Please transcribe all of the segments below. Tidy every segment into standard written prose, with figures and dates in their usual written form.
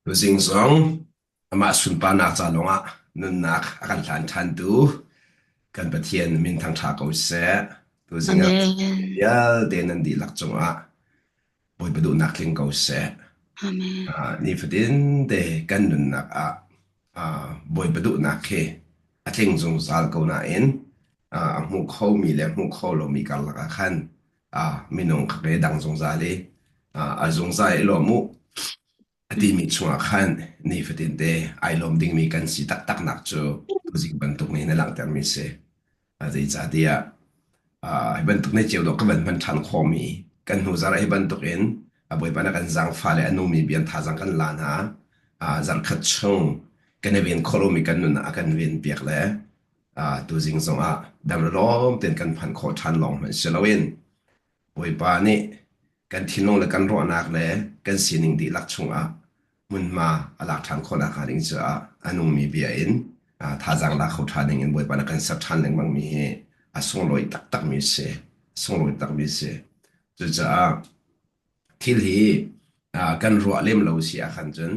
Tuzing zong amah sunparnak ca lawngah nunnak a kan hlan ṭhantu kan Pathian min thangṭha ko seh. Tuzing ah Amen. vialte nan dihlak cungah Bawipa duhnak tling ko seh. Amen. Ah, nifatin te kan nunnak ah ah, Bawipa duhnak hi a tling zungzal ko nain ah, a hmu khomi le hmu kho lomi karlak ah khan ah, minung kha ke dang zungzal i ah, a zungzal i lawm u a timi chungah khan nifatin te ai lawm dingmi kan si taktaknak cu tuzik bantuk nih na langhtermi si. Zeicahtiah hi bantuk ne cio dawh ka van hman ṭhan khawhmi kan hnu zarh hi bantuk in a Bawipa na kan zaangfah le a nungmi bia thazaang kan la hna. Zarhkhat chung kan i ven khawh lomi kan nun ah a kan ven piak le tuzing zongah dam le lawm tein kan phanh khawh ṭhan lawng hmanh si loin Bawipa nih kan thinlung le kan ruahnak le kan sining dihlak chungah hmunhma a lak ṭhan khawhnak hnga ding caah a nungmi bia in thazaang lak kho ṭhan ding in Bawipa na kan ser ṭhan lengmangmi hi a sunglawi taktakmi a si. Sunglawi takmi a si. Cucaah thil hi kan ruah lem lo si ahkhan cun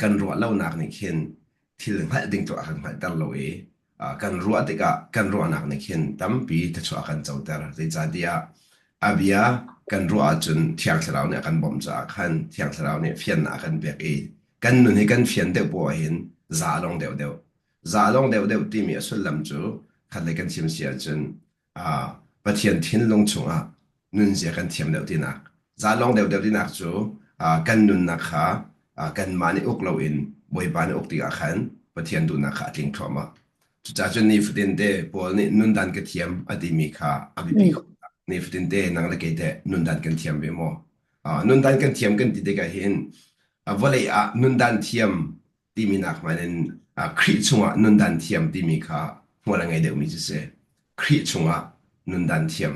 kan ruah lonak nih khin thil hngalh ding tu a kan hngalhter lo i kan ruah tikah kan ruahnak nih khin tampi thluachuah a kan coter. Zeicahtiah a bia kan ruah ahcun Thiang Thlarau nih a kan bawmh caah khan Thiang Thlarau nih fiannak a kan pek i kan nun hi kan fian deuh poah hin za a long deuhdeuh. Za a long deuhdeuh timi a sullam cu khatlei kan chim si ahcun Pathian thinlung chungah nunzia kan thiam deuh tinak. Zalong deuh deuh tinak cu kan nunnak kha kanmah nih uk loin Bawipa nih uk tikah khan Pathian duhnak kha a tling thluahmah. Cucaah cun nifatin te Paul nih nundan ka thiam a timi kha a biapi kho. Nifatin te nang le kei teh nundan kan thiam ve maw? Nundan kan thiam kan ti tikah hin vawlei ah nundan thiam timi nak hmanh in Khrih chungah nundan thiam timi kha hmual a ngei deuhmi cu si. Khrih chungah nundan thiam.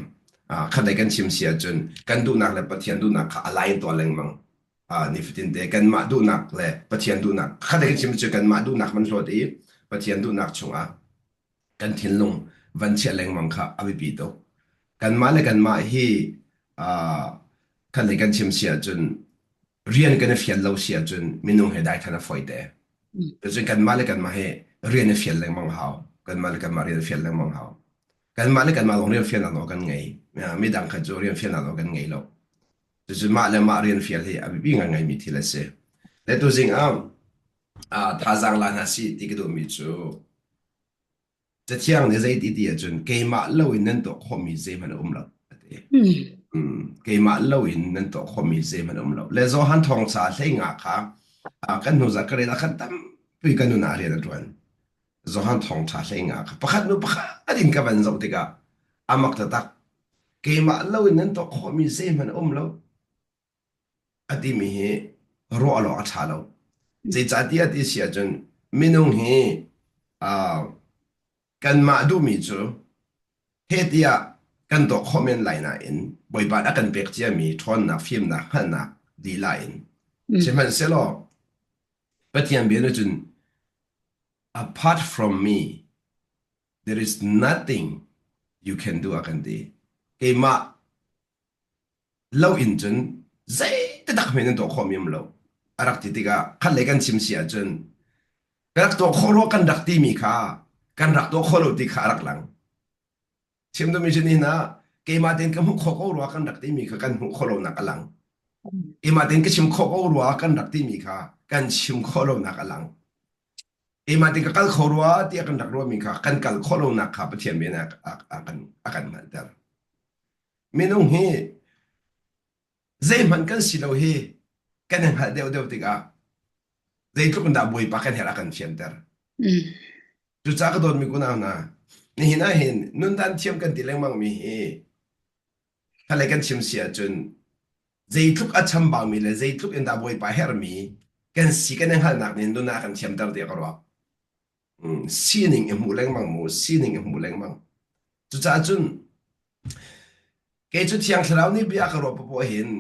Khatlei kan chim si ahcun kan duhnak le Pathian duhnak kha a line tuah lengmang. Nifatin te kanmah duhnak le Pathian duhnak khatlei kan chim cu kanmah duhnak man hlawt i Pathian duhnak chungah kan thinlung van chiah lengmang kha a biapi tuk. Kanmah le kanmah hi khatlei kan chim si ahcun rian kan i fial lo si ahcun minung he daithan a fawi te. Cun kanmah le kanmah hi rian i fial lengmang hau. Kanmah le kanmah rian fial lengmang hau. Kanmah le kanmah lawng rian fialnak nawl kan ngei. Midang kha cu rian fialnak nawl kan ngei lo. Cucu mah le mah rian fial hi a biapi ngaingaimi thil a si. Le tuzing ah thazaang la hna si ti ka duhmi cu Cathiang nih zeiti ti ahcun keimah loin nan tuah khawhmi zeihmanh a um lo a ti. Keimah loin nan tuah khawhmi zeihmanh a um lo. Le Johan thawngṭha hleinga kha kan hnu zarh ka rel ah khan tampi ka nun ah rian a ṭuan. Johan thawngṭha hleinga kha pakhat hnu pakhat in ka van zoh tikah a mak taktak. Keimah loin nan tuah khawhmi zeihmanh a um lo. A timi hi ruah lawng a ṭha lo. Zeicahtiah ti si ahcun minung hi uh, kanmah duhmi cu he tiah kan tuah khawh men lai nain Bawipa a kan pek ciami ṭhawnnak, fimnak, hngalhnak lila in sihmanhsehlaw Pathian bia nih cun apart from me there is nothing you can do a kan ti. Keimah lo in cun zeititak hme nan tuah khawhmi um lo a rak ti tikah khat lei kan chim si ahcun ka rak tuah khawh rua kan rak timi kha kan rak tuah khawh lo ti kha a rak lang chim duhmi cu nihin ah keimah tein ka hmuh khawh ko rua kan rak timi kha kan hmuh khawh lonak a lang keimah tein ka chim khawh ko rua kan rak timi kha kan chim khawh lonak a lang keimah tein ka kal kho rua tiah kan rak ruahmi kha kan kal khawh lonak kha Pathian bia nih a kan a kan hngalhter Minung hi zeihmanh kan si lo hi kan i hngalh deuhdeuh tikah zeitluk in dah Bawipa kan herh a kan fianter. Cucaah ka dawtmi kunau hna, nihin ah hin nundan thiam kan ti lengmangmi hi khalei kan chim si ahcun zeitluk a chambaumi le zeitluk in dah Bawipa herhmi kan si kan i hngalhnak nih nun ah a kan thiamter tiah ka ruah. Sining i hmuh lengmang mu, sining i hmuh lengmang. Cucaah cun kei cu Thiang Thlarau nih bia ka ruah paoh hin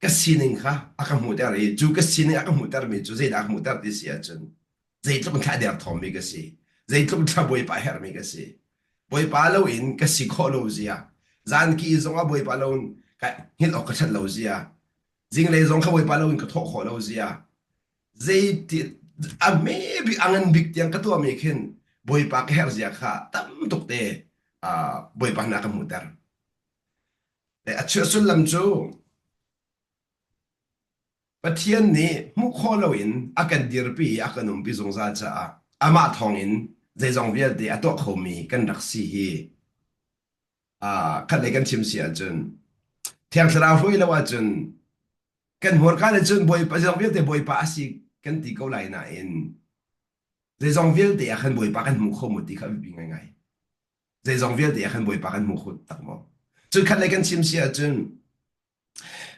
ka sining kha a ka hmuhter i cu ka sining a ka hmuhtermi cu zeidah a hmuhter ti si ahcun zeitluk in thla derthawmmi ka si, zeitluk in thla Bawipa herhmi ka si. Bawipa loin ka si khawh lo zia, zan ki zongah Bawipa loin ka hngilh awk ka ṭhat lo zia, zinglei zong kha Bawipa loin ka thawh khawh lo zia. Zeiti a hme bik a ngan bik tiang ka tuahmi khin Bawipa ka herh zia kha tam tuk te Bawipa hna ka hmuhter. A chuah sullam cu Pathian nih hmuh khawh loin a kan dirpi i a kan umpi zungzal caah amah thawngin zeizong vialte a tuah khomi kan rak si hi khatlei kan chim si ahcun Thiang Thlarau hruai lo ahcun kan hmurka nih cun Bawipa zeizong vialte Bawipa a si kan ti ko lai nain zeizong vialte ah khan Bawipa kan hmu kho maw ti kha a biapi ngaingai. Zeizong vialte ah khan Bawipa kan hmu kho tak maw? Cun khatlei kan chim si ahcun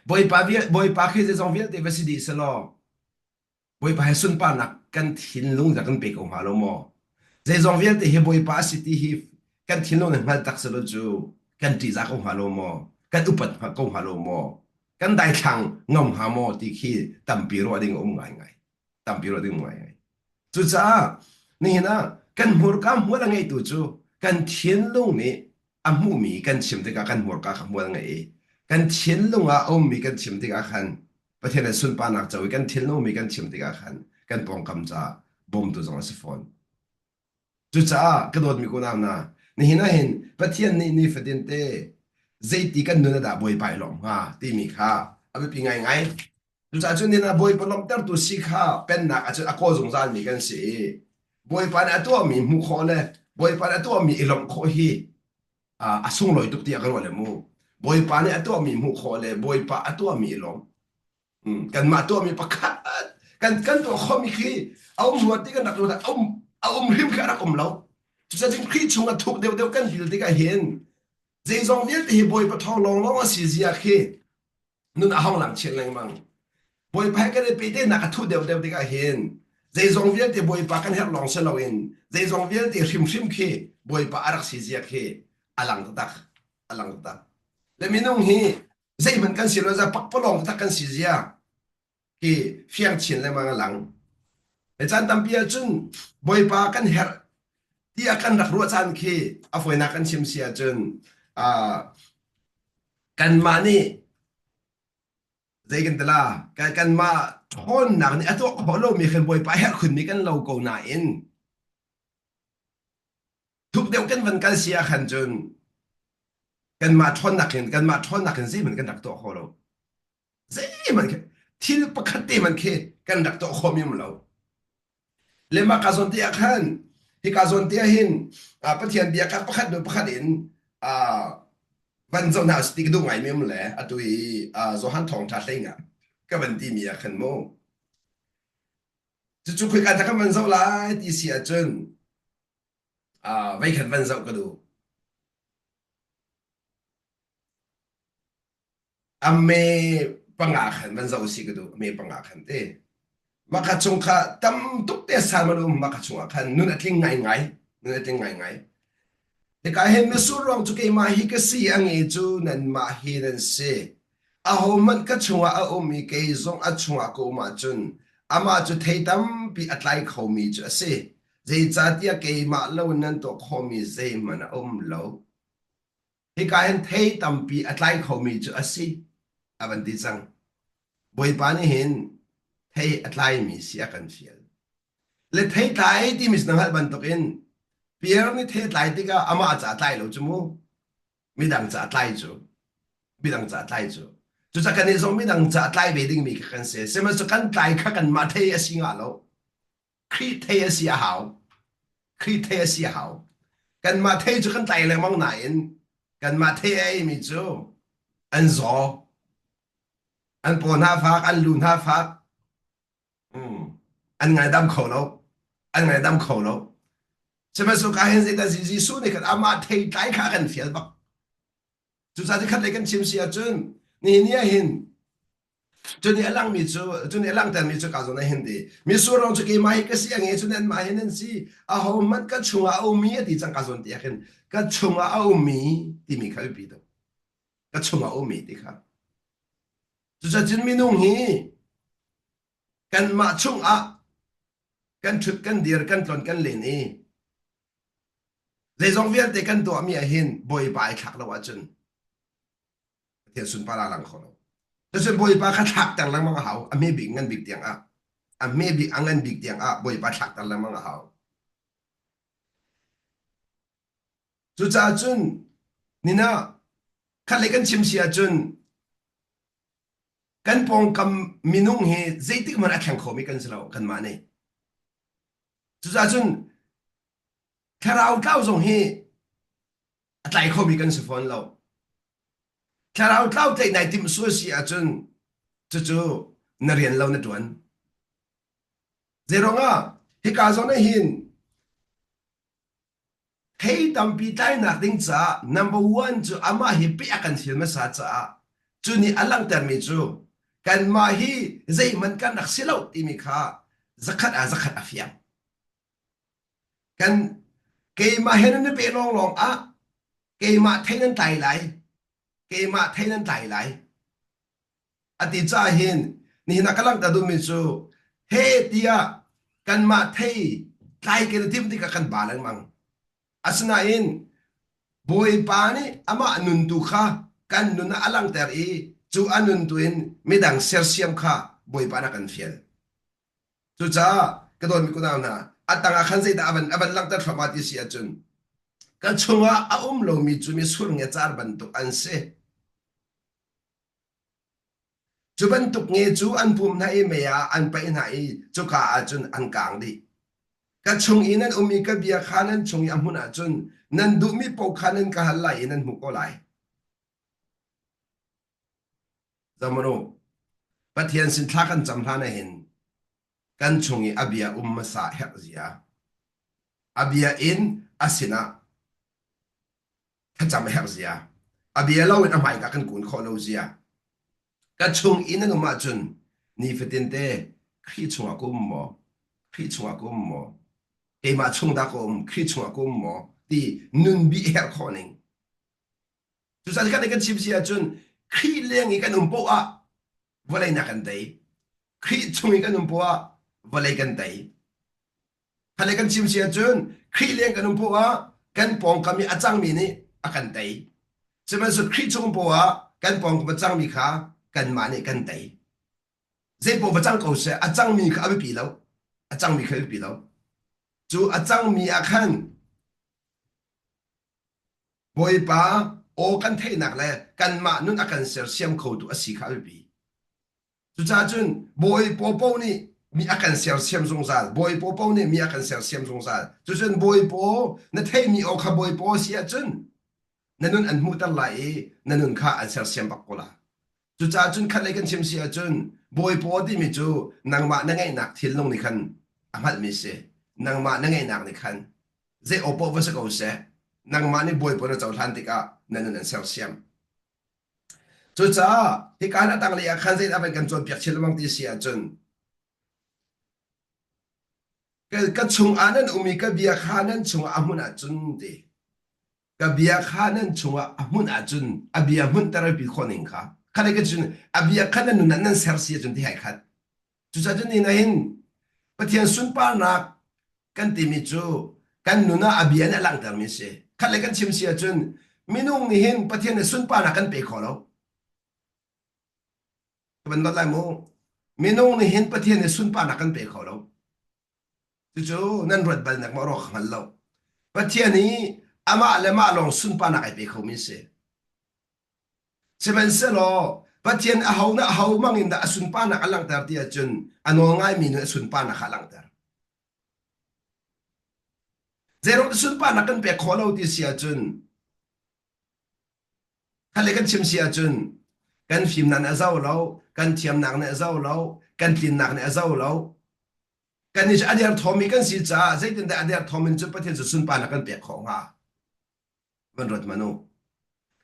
Bawipa Bawipa khi zeizong vialte va si dih selaw Bawipa he sunparnak kan thinlung dah kan pe ko hnga lo maw? Zeizong vialte hi Bawipa a si ti hi kan thinlung nih hngal tak selaw cu kan ṭihzah ko hnga lo maw? Kan upat ko hnga lo maw? Kan daithlang ngam hnga maw ti khi tampi ruah ding a um ngaingai. Tampi ruah ding um ngaingai. Cucaah nihin ah kan hmurka hmual a ngeitu cu kan thinlung nih a hmuhmi kan chim tikah kan hmurka kha hmual a ngei i kan thinlung ah a ummi kan chim tikah khan Pathian le sunparnak co i kan thinlung mi kan chim tikah khan kan pawngkam caah bawmtu zong a si fawn. Cucaah ka dawtmi kunau hna, nihin ah hin Pathian nih nifatin te zeiti kan nun ah dah Bawipa i lawmh hnga timi kha a biapi ngaingai. Cucaah cun nihin ah Bawipa lawmhtertu si kha pennak ah cun a kawl zungzalmi kan si i Bawipa nih a tuahmi hmuh khawh le Bawipa nih a tuahmi i lawmh khawh hi a sunglawi tuk tiah ka ruah le mu. Bawipa nih a tuahmi hmuh khawh le Bawipa a tuahmi i lawmh. Kanmah tuahmi pakhat kan kan tuah khawhmi khi a um rua ti kan rak ruat a um a um hrim khi a rak um lo. Cucaah cun Khrih chung ah thuk deuhdeuh kan dil tikah hin zeizong vialte hi Bawipa thawng lawnglawng a si zia khi nun a hong lang chin lengmang. Bawipa he kan i pehtlaihnak a thuh deuhdeuh tikah hin zeizong vialte Bawipa kan herh lawng si loin zeizong vialte hrimhrim khi Bawipa a rak si zia khi a lang taktak a lang taktak. Le minung hi zeihmanh kan si lo za pakpalawng taktak kan si zia hi fiang chin lengmang a lang. Le caan tampi ahcun Bawipa kan herh tiah kan rak ruah caan khi a fawinak kan chim si ahcun uh, kanmah nih zei kan tila kanmah ṭhawnnak nih a tuah khawh lomi khan Bawipa herh khunmi kan lo ko nain thuk deuh kan van kal si ah khan cun kanmah ṭhawnnak in kanmah ṭhawnnak in zeihmanh kan rak tuah kho lo zeihmanh thil pakhat te hmanh khi kan rak tuah khawhmi um lo Le mah ka zawn te ah khan hika zawn te ah hin Pathian bia kha pakhat hnu pakhat in van zoh hna ti ka duh ngaimi um le atu i Johan thawngṭha hlei ah ka van timi ah khan mu cucu khoika dah kan van zoh lai ti si ahcun veikhat van zoh ka duh. A me panga khan van zoh si ka duh me panga khan te maka chung kha tam tuk te san man um maka chungah khan nun a tling ngai ngai nun a tling ngai ngai hika hin misur ruang cu keimah hi ka si a nge cu nanmah hi nan si ahohmanh ka chungah a um i kei zong a chungah ka um ahcun amah cu thei tampi a tlai khomi cu a si zeicahtiah keimah lo in nan tuah khawhmi zeihmanh a um lo Hika hin thei tampi a tlai khomi cu a si, a van ti cang. Bawipa nih hin thei a tlaimi si a kan fial. Le thei tlai timi na hngalh bantukin Pierre nih thei a tlai tikah amah ca a tlai lo cu mu. Midang ca a tlai cu. Midang ca a tlai cu. Cucaah kannih zong midang ca a tlai ve dingmi kha kan si. Sihmanhsehlaw kan tlai kha kanmah thei a si ngah lo. Khrih thei a si a hau. Khrih thei a si a hau. Kanmah thei cu kan tlai lengmang nain kanmah thei a eimi cu an zaw. An paw hna fak, an lu hna fak. Mm. An ngaidam kho lo. An ngaidam kho lo. Sihmanhsehlaw ka hin zeidah Jesuh nih khan amah thei tlai kha a kan fial bak. Cucaah khat lei kan chim si ahcun nihin ni ah hin cu nih a langmi cu cu nih a langhtermi cu ka zawn ah hin ti mitsur rong cu keimah hi ka si a nge cu nanmah hi nan si ahohmanh ka chungah a ummi a ti cang ka zawn ti ah khin ka chungah a ummi timi kha biapi tuk ka chungah a ummi ti kha cucacun minung hi kanmah chungah kan ṭhut kan dir kan tlon kan len i zeizong vialte kan tuahmi ah hin bawipa ai thlak lo ahcun Pathian sunpar a lang kho lo. Cucun Bawipa kha thlakter lengmang a hau, a hme bik ngan bik tiang ah. A hme bik a ngan bik tiang ah Bawipa thlakter lengmang a hau. Cucaah cun nina khat le kan chim si ahcun kan pawngkam minung hi zeitik hmanh a thleng khomi kan si lo kanmah nih. Cucaah cun thlarau tlau zong hi a tlai khomi kan si fawn lo. Thlarau tlau tlaih nai timh sual si ahcun cucu na rian lo na ṭuan. Zeiruangah hika zawn ah hin thei tampi tlainak ding caah number one cu amah hi peh a kan thil hmasa caah cu nih a langhtermi cu kanmah hi zeihmanh kan rak si lo timi kha zakhat ah zakhat a fiang. Kan keimah he nan i peh lawnglawng ah keimah thei nan tlai lai keimah thei nan tlai lai a ti caah hin nihin ah ka langhter duhmi cu he tiah kanmah thei tlai kan i timh tikah kan ba lengmang. Asinain Bawipa nih amah nun tu kha kan nun ah a langhter i cu a nun tu in midang sersiam kha Bawipa nih a kan fial. Cucaah ka dawtmi kunau hna, a tangah khan zeidah a van, a van langhter thluahmah ti si ahcun ka chungah a um lomi cu mitsur nge car bantuk an si. Cu bantuk nge cu an pum hna i mei ah an paih hna i cuka ah cun an kaang dih. Ka chung i nan um i ka bia kha nan chung i a hmun ahcun nan duhmi paoh kha nan ka hal lai i nan hmuh ko lai. Zamano, Pathian sin thla kan cam hlan ahhin kan chung i a bia um hmasa herh zia. A bia in a sinah thlacam a herh zia. A bia loin a hmaika kan kun khawh lo zia. Ka chung i nan um ahcun nifatin te Khrih chungah ka um maw? Khrih chungah ka um maw? Keimah chung dah ka um? Khrih chungah ka um maw? Ti nun bih herh khawh ning. Cucaah kan kan chim si ahcun Khrih leng i kan um poah ah vawlei nak kan tei. Khrih chung i kan um poah ah vawlei kan tei. Khalei kan chim si ahcun Khrih leng kan um poah ah kan pawngkam i a cangmi nih a kan tei. Sihmanhsehlaw Khrih chung um poah ah kan pawngkam a cangmi kha kanmah nih kan tei. Zeipaoh va cang ko seh, a cangmi kha a biapi lo. A cangmi kha a biapi lo. Cu a cangmi ah khan Bawipa aw kan theihnak le kanmah nun a kan sersiam khotu a si kha a biapi. Cucaah cun bawi popo nih mi a kan sersiam zungzal. Bawi popo nih mi a kan sersiam zungzal. Cucun bawi paw na theihmi aw kha bawi paw si ahcun na nun an hmuhter lai i na nun kha an sersiam bak ko la. Cucaah cun khat lei kan chim si ahcun bawi paw timi cu nangmah na ngeihnak thilnung nih khan a hngalhmi si. Nangmah na ngeihnak nih khan zei aw paoh va si ko seh nangmah nih bawi paw na cohlan tikah na nun an sersiam. Cucaah hika a tanglei ah khan zeidah van kan cawnpiak chin lengmang ti si ahcun ka chungah nan um i ka bia kha nan chungah a hmun ahcun ti ka bia kha nan chungah a hmun ahcun a bia hmunter pi khawh ning kha kha ka cun a bia kha nan nun ah nan ser si ahcun ti hai khat cucaah cun ni hin Pathian sunparnak kan timi cu kan nun ah a bia nih a langhtermi a si. Khat le kan chim si ahcun minung nih hin Pathian nih sunparnak kan pe kho lo. Ka van dot lai mu. Minung nih hin Pathian nih sunparnak kan pe kho lo. Cucu nan ruat bal nek maw rawk hngal lo. Pathian i amah le mah lawng sunparnak ai pe khomi a si. Sihmanhsehlaw Pathian aho na aho mang in dah a sunparnak a langhter ti ahcun a nawl ngaimi nih a sunparnak kha a langhter. Zeiruang sunparnak kan pek khawh lo ti si ahcun khat le kan chim si ahcun kan fimnak nih a zo lo, kan thiamnak nih a zo lo, kan tlinnak nih a zo lo. Kan nih cu a derthawmmi kan si caah zeitindah a derthawm in cun Pathian cu sunparnak kan pek khawh hnga? Van ruat hmanh u.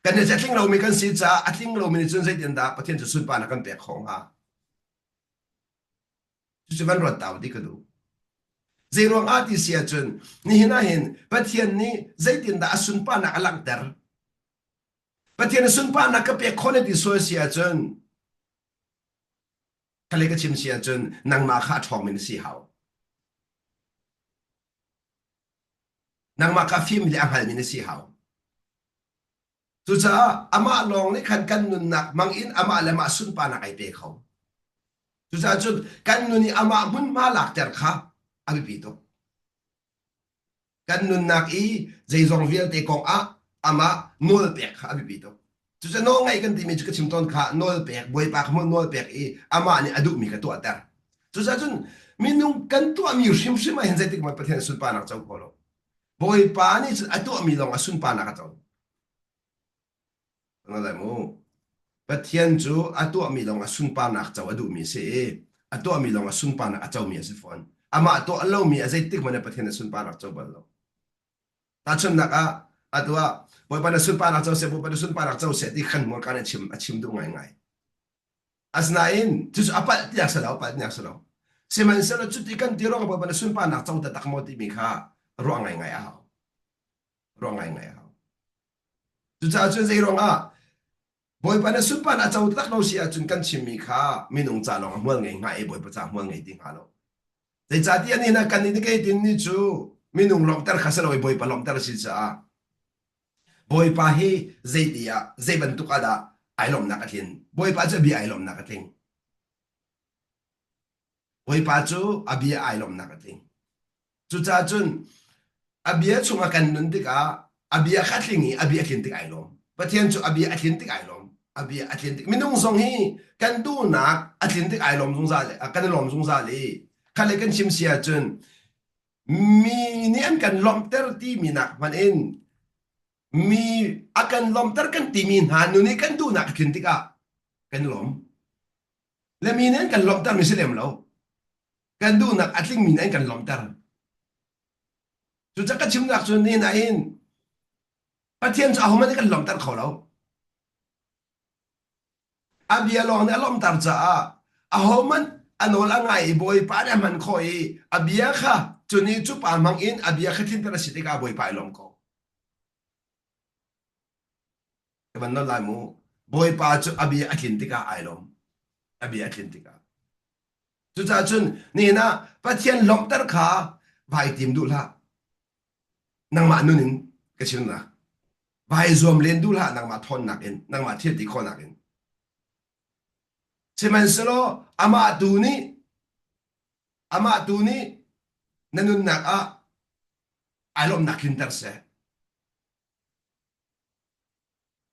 Kan nih cu a tling lomi kan si caah a tling lomi nih cun zeitindah Pathian cu sunparnak kan pek khawh hnga? Cucu van ruat tau ti ka duh. Zeiruang ah ti si ahcun nihin ah hin Pathian nih zeitindah a sunparnak a langhter? Pathian a sunparnak ka pek khawh na ti sual si ahcun khale ka chim si ahcun nangmah kha a ṭhawngmi na si hau. Nangmah kha fim le a hngalmi na si hau. Cucaah amah lawng nih khan kan nunnak hmang in amah le mah sunparnak ai pe kho. Cucaah cun kan nun i amah hmunhma lakter kha a biapi tuk. Kan nunnak i zeizong vialte kong ah amah nawl pek kha a biapi tuk. Cucu nawlngaih kan timi cu ka chim tawn kha nawl pek, Bawipa kha nawl pek i amah nih a duhmi kha tuahter. Cucaah cun minung kan tuahmi hrimhrim ah hin zeitik hmanh Pathian sunparnak co kho lo. Bawipa nih cun a tuahmi lawng a sunparnak a co. Lai mu. Pathian cu a tuahmi lawng a sunparnak co a duhmi a si i a tuahmi lawng a sunparnak a comi a si fawn. Amah tuah lomi a zeitik hmanh ah Pathian a sunparnak co bal lo. Tahchunhnak ah atu ah Bawipa na sunparnak co seh, Bawipa na sunparnak co seh ti khan hmurka nih a chim a chim duh ngaingai. Asinain cucu a palh tiah si lo, palh tiah si lo. Sihmanhsehlaw cuti kan ti ruangah Bawipa na sunparnak co taktak maw timi kha ruah ngaingai a hau. Ruah ngaingai a hau. Cucaah cun zei ruangah Bawipa na sunparnak a co taktak lo si ahcun kan chimmi kha minung ca lawng a hmual ngei hnga i Bawipa ca hmual ngei ti hnga lo. Zeicahtiah nihin ah kan nih kei tin ni cu minung lawmhter kha si lo i Bawipa lawmhter a si caah Bawipa hi zeiti ah zei bantuk ah dah ai lawmhnak a tlin. Bawipa cu a bia ai lawmhnak a tling. Bawipa cu a bia ai lawmhnak a tling. Cucaah cun a bia chungah kan nun tikah a bia kha a tling i a bia a tlin tik ai lawm. Pathian cu a bia a tlin tik ai lawm. A bia a tlin tik minung zong hi kan duhnak a tlin tik ai lawm zungzal kan i lawm zungzal i kha le kan chim si ahcun mi nih an kan lawmhter timi nak hmanh in mi a kan lawmhter kan timi hna nun i kan duhnak a tlin tikah kan lawm. Le mi nih an kan lawmhter mi si lem lo. Kan duhnak a tlingmi nih an kan lawmhter. Cucaah ka chimnak cu ni nain Pathian cu ahohmanh nih kan lawmhter kho lo. A bia lawng nih a lawmhter caah ahohmanh a nawl a ngai i Bawipa nih a hman khawh i a bia kha cu ni cu pa hmang in a bia kha tlinter a si tikah Bawipa i lawm ko. Ka van nawl lai mu. Bawipa cu a bia a tlin tikah ai lawm. A bia a tlin tikah. Cucaah cun nihin ah Pathian lawmhter kha vai tim duh hlah. Nangmah nun in ka chimnak. Vai zuam len duh hlah nangmah thawnnak in, nangmah thil ti khawhnak in. Sihmanhsehlaw amah tu nih amah tu nih na nunnak ah ai lawmhnak tlinter seh.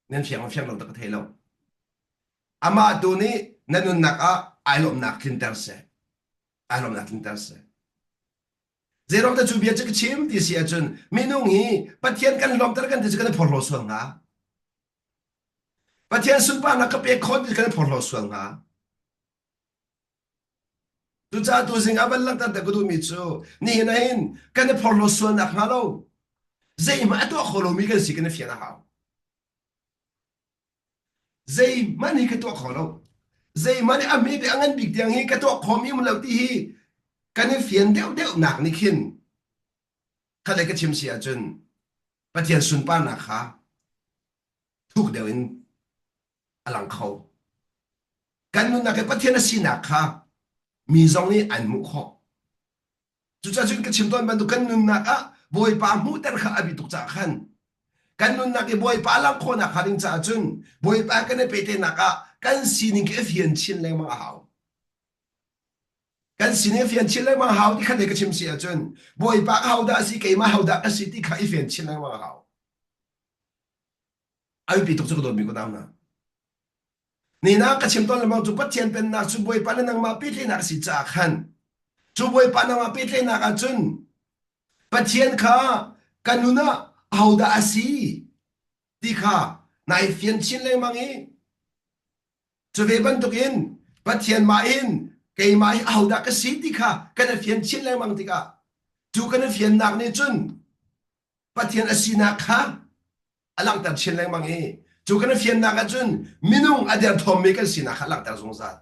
Nan fiang fiang lo tak ka thei lo. Amah tu nih na nunnak ah ai lawmhnak tlinter seh. Ai lawmhnak tlinter seh. Zeiruang dah cu bia cu ka chim ti si ahcun minung hi Pathian kan lawmhter kan ti cu kan i phorhlaw sual hnga. Pathian sunparnak ka pek khawh ti kan i phorhlaw sual hnga. Cucaah tuzing ah van langhter te ka duhmi cu nihin ah hin kan i phorhlaw sual nak hnga lo zeihmanh a tuah kho lomi kan si kan i fian a hau. Zeihmanh hi ka tuah kho lo. Zeihmanh hi a hme bik a ngan bik tiang hi ka tuah khomi um lo ti hi kan i fian deuhdeuh nak nih khin kha le ka chim si ahcun Pathian sunparnak kha thuk deuh in a lang kho. Kan nunnak i Pathian a sinak kha mi zong nih an hmuh khawh. Cucaah cun ka chim tawn bantuk kan nunnak ah Bawipa hmuhter kha a bi tuk caah khan kan nunnak i Bawipa langh khawhnak hnga ding caah cun Bawipa kan i pehtlaihnak ah kan sining khi a fian chin lengmang a hau. Kan sining a fian chin lengmang a hau ti kha ka chim si ahcun Bawipa ka hodah a si keimah hodah ka si ti kha i fian chin lengmang a hau. A biapi tuk cu ka dawtmi ka nau hna. Nina ka chim tawn lengmang cu Pathian pennak cu Bawipa le nangmah pehtlaihnak a si caah khan cu Bawipa nangmah pehtlaihnak ah cun Pathian kha ka nun ah ahodah a si ti kha nai fian chin lengmang i cu ve bantukin Pathian mah in keimah hi ahodah ka si ti kha kan i fian chin lengmang tikah cu kan i fiannak nih cun Pathian a sinak kha a langhter chin lengmang i cu kan i fiannak ahcun minung a derthawmmi kan sinak kha a langhter zungzal.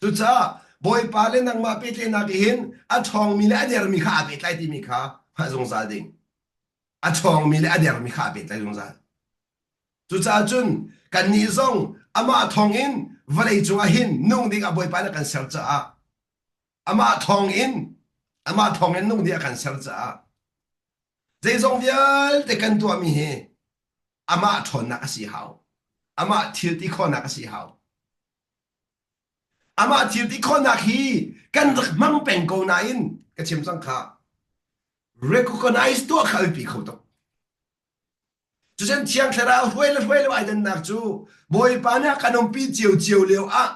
Cucaah Bawipa le nangmah pehtlaihnak hin a ṭhawngmi le a dermi kha aa pehtlai timi kha hngalh zungzal ding. A ṭhawngmi le a dermi kha aa pehtlai zungzal. Cucaah cun kannih zong amah thawngin vawlei cungah hin nung ding ah Bawipa nih a kan ser caah amah thawngin amah thawngin nung ding a kan ser caah Zeizong vialte kan tuahmi hi amah ṭhawnnak a si hau. Amah thil ti khawhnak a si hau. Amah thil ti khawhnak hi kan rak hmang peng ko nain ka chim cang kha recognize tuah kha a biapi kho tuk. Cucun Thiang Thlarau hruai le hruai lo ai dannak cu Bawipa nih a kan umpi ciocio lio ah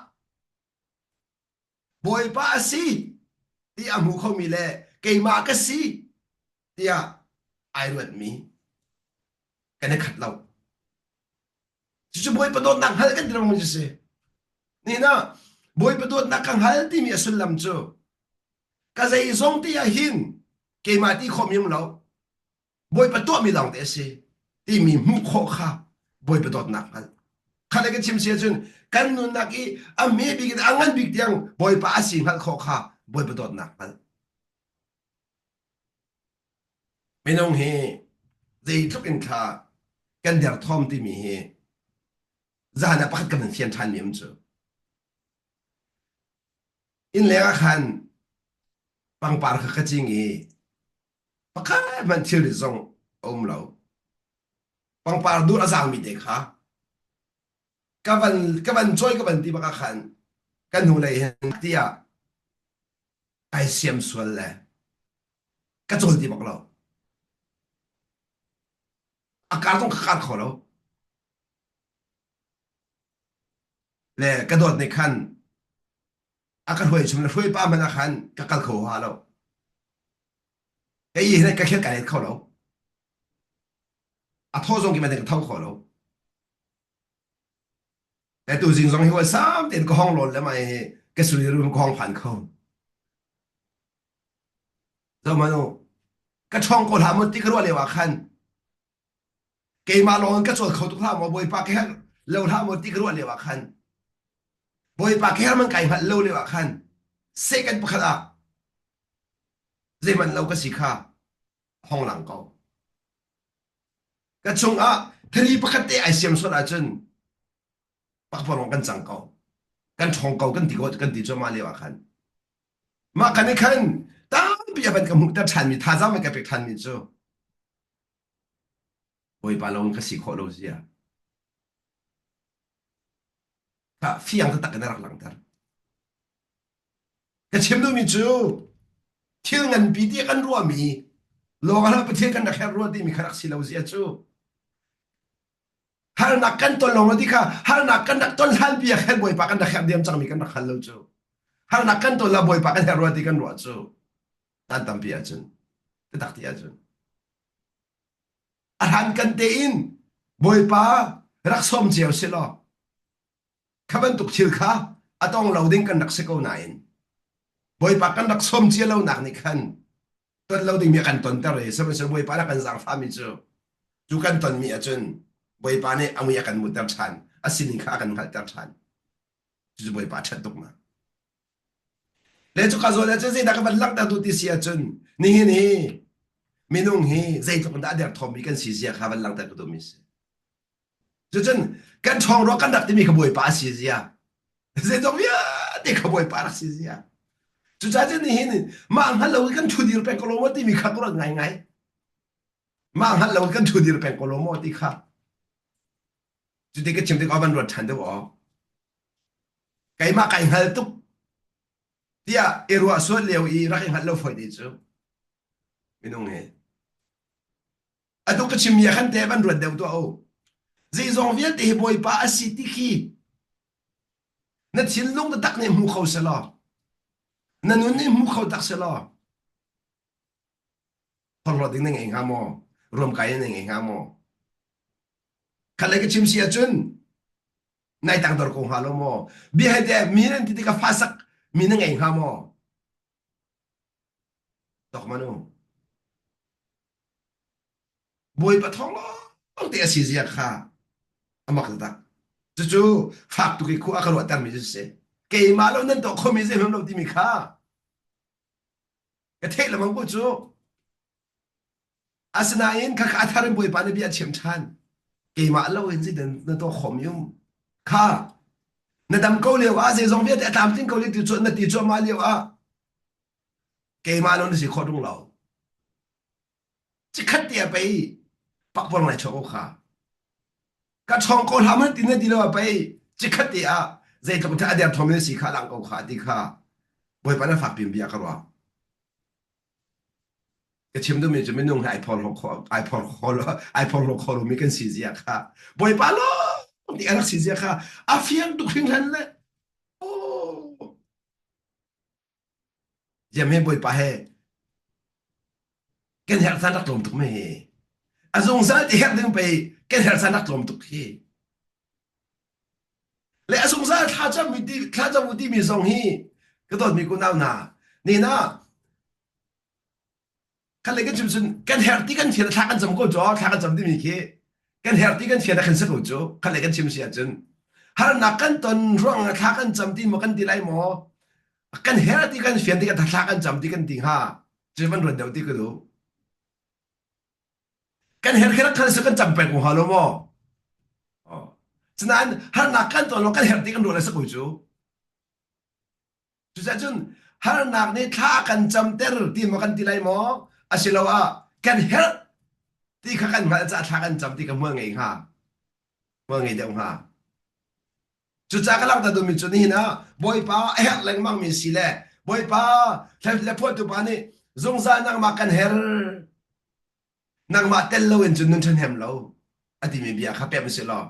Bawipa a si ti a hmu khomi le keimah ka si tiah ai ruatmi kan i khat lo. Cucu Bawipa dawtnak hngalh kan ti lengmang cu si. Nihin ah Bawipa dawtnak ka hngal timi a sullam cu ka zeizong ti ah hin keimah ti khawh mi um lo. Bawipa tuahmi lawng te a si timi hmuh khawh kha Bawipa dawtnak hngalh. Kha le ka chim si ahcun kan nunnak i a hme bik in a ngan bik tiang Bawipa a si hngalh khawh kha Bawipa dawtnak hngalh. Minung hi zeitluk in thla kan derthawm timi hi zan ah pakhat kan van fian ṭhan mi um cu. Inn leng ah khan pangpar kha ka cing i pakhat hmanh thilrit zong a um lo. Pangpar dur a zaangmi te kha ka van ka van cawi ka van ti bak ah khan kan hnulei hin tiah ai siam sual le ka cawl ti bak lo. A kar zong ka kar kho lo. Le ka dawt nih khan a ka hruai chung le hruai pa hmanh ah khan ka kal kho ha lo. Ka i hin ka khel kai let kho lo. A thaw zong ki man ka tho kho lo. Le tu zing zong hi hoi sam tein ka hong lawn le mai hi ka suri rum ka hong phan kho. Zo manu ka ṭhawng ko hlah mu ti ka ruah lio ah khan keimah lawng in ka cawl kho tuk hlah maw Bawipa ka herh lo hlah maw ti ka ruah lio ah khan Bawipa ka herh man kai hngalh lo lio ah khan second pakhat ah zeihmanh lo ka si kha hong lang ko. Ka chungah thari pakhat te ai siam sual ahcun pakpalawng kan cang ko. Kan ṭhawng ko kan ti ko kan ti cuahmah lio ah khan. Mah kan i khan tampi a van ka hmuhter ṭhanmi thazaang van ka pek ṭhanmi cu Bawipa lawng ka si khawh lo zia. Kha fiang taktak in a rak langhter. Ka chim duhmi cu thil nganpi ti kan ruahmi lawng ah Pathian kan rak herh rua timi kha rak si lo zia cu harnak kan ton lawng ti kha harnak kan rak ton hlan pi ah khan Bawipa kan rak herh diam cangmi kan rak hal lo cu harnak kan ton la Bawipa kan herh rua ti kan ruah cu tan tampi ahcun biatak ti ahcun a hlan kan tein Bawipa rak sawm cio si law Kha bantuk thil kha a tong lo ding kan rak si ko nain Bawipa kan rak sawm cia lonak nih khan ton lo dingmi a kan tonter i sihmanhsehlaw Bawipa nih a kan zaangfahmi cu cu kan tonmi ahcun Bawipa nih a mui a kan mutter ṭhan a sining kha a kan hngalhter ṭhan cucu Bawipa ṭhat tuknak le cuka zawn ahcun zeidah ka van langhter duh ti si ahcun nihin hi minung hi zeitluk in dah a derthawmmi kan si zia kha van langhter ka duhmi si Cucun kan ṭhawng rua kan rak timi kha Bawipa a si zia. Zeizong vialte kha Bawipa rak si zia. Cucaah cun nihin mah hngal lo in kan ṭhu dir peng ko lo maw timi kha ka ruat ngaingai. Mah hngal lo in kan ṭhu dir peng ko lo maw ti kha. Cuti ka chim tikah van ruat ṭhan deuh aw. Keimah kai hngal tuk tiah i ruah sual lio i rak i hngalh lo fawi te cu minung hi Atu ka chimmi ah khan te van ruat deuh tuah u. Zeizong vialte hi Bawipa a si ti khi na thinlung taktak nih hmu kho selaw na nun nih hmu kho tak selaw phorhlawt ding na ngei hnga maw ruamkai na ngei hnga maw khat lei ka chim si ahcun nai tangdor ko hnga lo maw bia he te mi nan ti tikah fasak mi na ngei hnga maw tok manu Bawipa thawng lawng te a si zia kha a mak taktak. Cucu fak tuk i khua a ka ruahtermi cu si. Keimah lo nan tuah khomi zeihmanh lo timi kha ka theih lengmang ko cu. Asinain khakha a thar in Bawipa nih bia a chim ṭhan. Keimah lo in zeitin na tuah khawhmi um kha na dam ko lio ah zeizong vialte a tlamtling ko lio ti cu na ti cuahmah lio ah keimah lo na si khawh ṭung lo. Cikhat te ah pei pakpalawng lai chuak ko kha. Ka ṭhawng ko hlah man ti na ti lo ah pei cikhat te ah Zeitluk a derthawm in si kha lang ko kha ti kha Bawipa na fak pin bia ka ruah. Ka chim duhmi cu minung hi ai phorhlaw kho ai phorhlaw ai phorhlaw kho lomi kan si zia kha Bawipa lawng nih a rak si zia kha a fiang tuk hringhran le oh Ziam he Bawipa he kan herh caan rak tlawm tuk me hi. A zungzal ti herh ding pei kan herh caan rak tlawm tuk hi. Le a zungzal thlacam mi ti thlacam u timi zong hi ka dawtmi kunau hna ni na kan le kan chim cun kan herh ti kan fian thla kan cam ko cu thla kan cam timi khi kan herh ti kan fian a kan si ko cu khat le kan chim si ahcun harnak kan ton ruang ah thla kan cam ti maw kan ti lai maw kan herh ti kan fian ti kan thla kan cam ti kan ti hnga cu van ruat deuh ti ka duh kan herh khi rak khan si kan cam peng ko hnga lo maw Cunain harnak kan ton lo kan herh ti kan ruah le si ko cu Cucaah harnak nih thla kan camter ti maw kan ti lai maw? Asiloah kan herh ti kha kan hngalh caah thla kan cam ti kha hmual ngei hnga. Hmual ngei deuh hnga. Cucaah ka langhter duhmi cu nihin ah Bawipa a herh lengmangmi si le Bawipa le phuahtu pa nih zungzal nangmah kan herh. Nangmah tel loin cun nun ṭhahnem lo a timi bia kha pemh usih law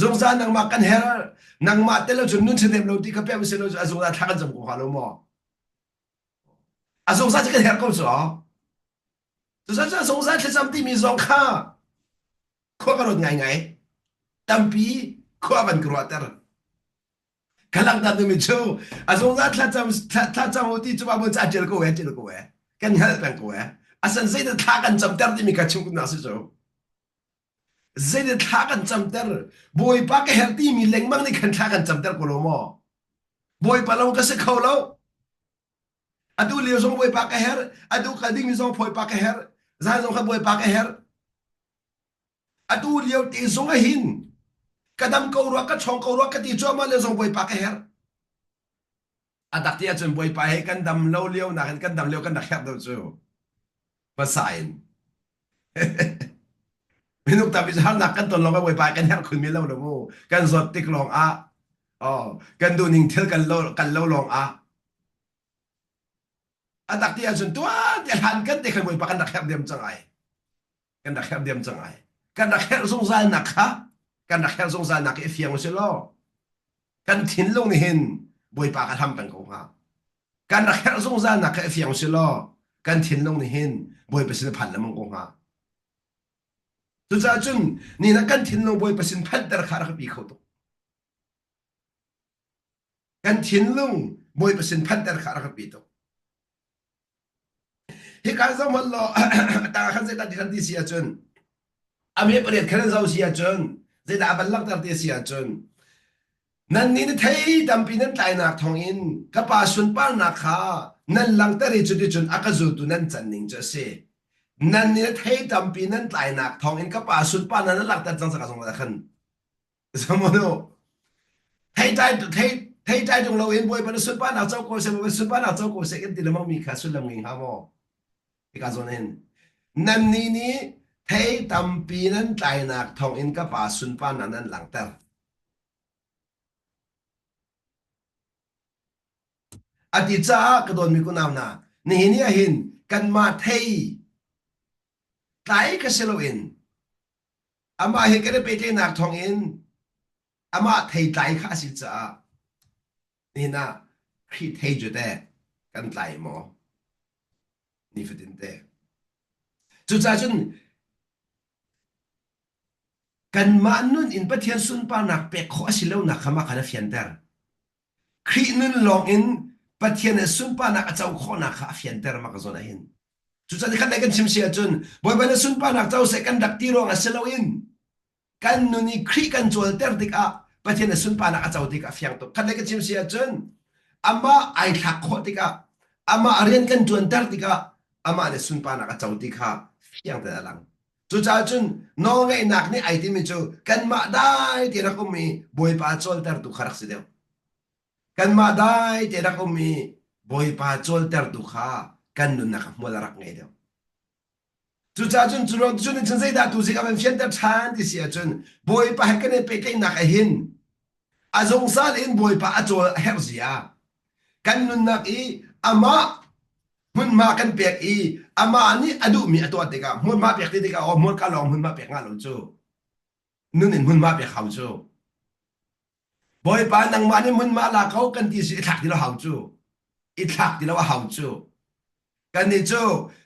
zungzal nangmah kan herh nangmah tel lo cun nun ṭhahnem lo ti kha pemh usih law a zungzal thla kan cam ko hnga lo maw? A zungzal cu kan herh ko cu Cucaah cu zungzal thlacam timi zong kha khua ka ruat ngaingai tampi khua van ka ruahter Ka langhter dingmi cu a zungzal thlacam thlacam u ti cu Bible ca ṭial ko e ṭial ko e kan hngalh peng ko e asan zeidah thla kan camter timi kha chim nak si cu zeidah thla kan camter Bawipa ka herh timi lengmang nih khan thla kan camter ko lo maw Bawipa lo ka si kho lo atu lio zong Bawipa ka herh atu kal dingmi zong Bawipa ka herh zan zong kha Bawipa ka herh Atu lio te zong ah hin ka dam ko rua ka chawng ko rua ka ti cuahmah lio zong Bawipa ka herh. A tak ti ahcun Bawipa he kan dam lo lio nakin kan dam lio kan rak herh deuh cu. Hmasa in. Minung tampi cu harnak kan ton lawng ah Bawipa kan herh khun mi lo lo mu. Kan zawt tik lawng ah oh, kan duhning thil kan lo kan lo lawng ah a tak ti ahcun tuan te hlan kan te khan Bawipa kan rak herh diam cang ai. Kan rak herh diam cang ai. Kan rak herh zungzal nak kha kan rak herh zungzal nak i fiang usih law kan thinlung nih hin Bawipa ka hlam peng ko hnga. Kan rak herh zungzal nak kha i fiang usih law kan thinlung nih hin Bawipa sin a phan lengmang ko hnga. Cucaah cun ni na kan thinlung Bawipa sin phanhter kha rak pi kho tuk. Kan thinlung Bawipa sin phanhter kha rak pi tuk. Hika zoh hmanh law ta khan zeidah ti kan ti si ahcun a me pariat khan an zoh si ahcun zeidah a van langhter ti si ahcun nannih na thei tampi nan tlainak thawngin ka pa sunparnak kha nan langhter i cuticun a ka zultu nan can ning cu a si. Nannih na thei tampi nan tlainak thawngin ka pa sunparnak nan langhter cang caka zong khan Zamono thei tlai thei thei tlai tung loin Bawipa na sunparnak co ko seh Bawipa sunparnak co ko seh kan ti lengmang mi kha sullam ngei hnga maw? Hika zawn hin nannih nih thei tampi nan tlainak thawngin ka pa sunparnak nan langhter. A ti caah ka dawtmi kunau hna, nihin ni ah hin kanmah thei tlai kha si loin Amah he kan i pehtlaihnak thawngin amah theitlai kha a si caah nihin ah Khrih thei cu teh kan tlai maw? Nifatin te. Cucaah cun kanmah nun in Pathian sunparnak pek khawh a si lonak kha mah khan a fianter. Khrih nun lawng in Pathian nih sunparnak a co khawhnak kha a fianter mah ka zawn ah hin. Cucaah khat lei kan chim si ahcun Bawipa na sunparnak co seh kan rak ti ruangah si loin kan nun i Khrih kan cawlter tikah Pathian na sunparnak a co tikah fiang tuk. Khat lei kan chim si ahcun amah ai thlak khawh tikah amah rian kan ṭuanter tikah amah nih sunparnak a co ti kha fiang tein a lang. Cucaah cun nawlngeihnak nih ai timi cu kanmah dai te rak um i Bawipa cawltertu kha rak si deuh. Kanmah dai te rak um i Bawipa cawltertu kha kan nunnak ah hmual a rak ngei deuh. Cucaah cun cu ruang cun cun zeidah tu zik a van fianter ṭhan ti si ahcun Bawipa he kan i pehtlaihnak ah hin. A zungzal in Bawipa a cawl a herh zia. Kan nunnak i amah hmunhma kan pek i amah nih a duhmi a tuah tikah hmunhma pek ti tikah aw hmurka lawng hmunhma pek nga lo cu. Nun in hmunhma pek hau cu. Bawipa nangmah nih hmunhma la ko kan ti si i thlak ti lo hau cu. I thlak ti lo a hau cu. Kan nih cu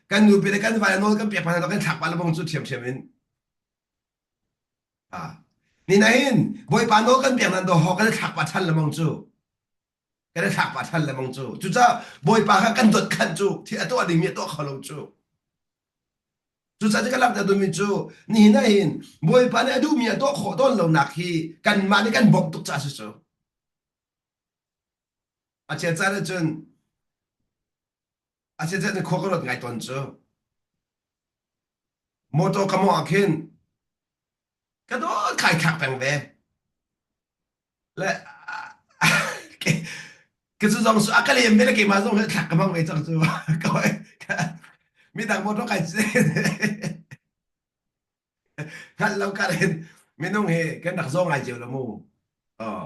kan nupi le kan vai nawl kan pek hna kan thlak pa le bong cu ṭhiamṭhiam in. Ah. Ni nain Bawipa nawl kan pek nan do ho kan i thlak pa ṭhan le mong cu. Kan i thlak pa ṭhan le mong cu. Cucaah Bawipa kha kan dawt khanh cu thil a tuah dingmi a tuah kho lo cu. Cucaah ka langhter duhmi cu nihin ah hin Bawipa nih a duhmi a tuah khawh tawn lonak hi kanmah nih kan bawmh tuk caah a si cu. A chia caan ahcun a chia caan khua ka ruat ngai tawn cu. Motor ka mawh ah khin ka dawt kai thlak peng ve. Le ka cu zong a ka lem ve le keimah zong hi thlak ka hmang ve cang cu. Midang motor kai hngalh lo kar in minung hi kan rak zaw ngai cio lo mu. Oh.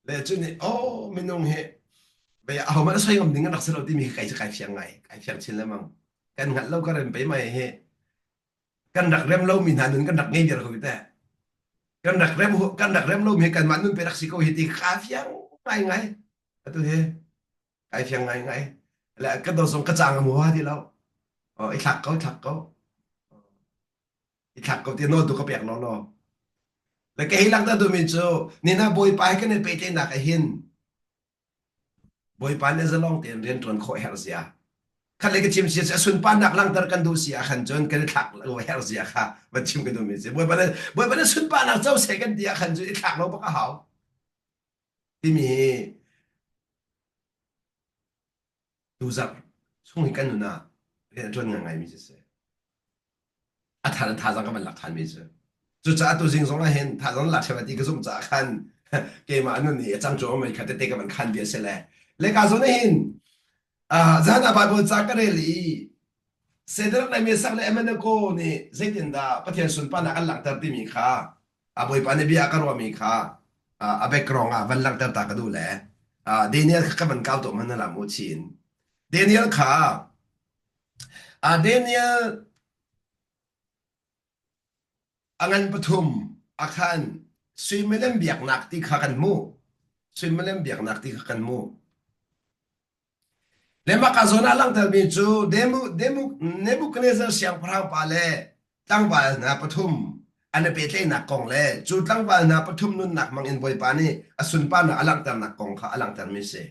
Le cu nih oh minung hi ve ahohmanh a soi ngam ding an rak si lo timi hi kai cu kai fiang ngai kai fiang chin lengmang. Kan hngalh lo kar in pei mai hi kan rak rem lomi hna nun kan rak ngei viar ko hi teh. Kan rak rem kan rak rem lomi hi kanmah nun pe rak si ko hi ti kha fiang ngai ngai. Atu hi kai fiang ngai ngai. Le ka do zong ka cang a mu ha ti lo. Oh, i thlak ko, i thlak ko. I thlak ko ti nawl tu ka pek lo lo. Le ka hi langhter duhmi cu nina Bawipa he kan i pehtlaihnak ah hin Bawipa nih zalong tein rian ṭuan khawh herh zia. Khat le ka chim sia a sunparnak langhter kan duh si ah khan cun kan i thlak lo herh zia kha van chim ka duhmi si. Bawipa nih Bawipa nih sunparnak co seh kan ti ah khan cun i thlak lo bak a hau. Timi hi tuzarh chung hi kan nun ah rian a ṭuan ngaingaimi si seh. A than in thazang ka van lak ṭhanmi cu. Cucaah tuzing zong ah hin thazang lak ṭhem ti ka zumh caah khan keimah nun i a cang cu mei kha tete ka van khan bia si le. Le ka zawn ah hin zan ah Bible ca ka rel i Shadrach le Meshach le Abednego nih zeitindah Pathian sunparnak an langhter timi kha a Bawipa nih bia a ka ruahmi kha a background ah van langhter ta ka duh le Daniel kha ka van kau tuah hmanh la mu chin. Daniel kha Daniel a ngan pathum a khan suimilam biaknak ti kha kan hmuh. Suimilam biaknak ti kha kan hmuh. Le mah ka zawn ah langhtermi cu Nebuchadnezzar siangpahrang pa le tlangval hna pathum an i pehtlaihnak kong le cu tlangval hna pathum nunnak hmang in Bawipa nih a sunparnak a langhternak kong kha a langhtermi a si.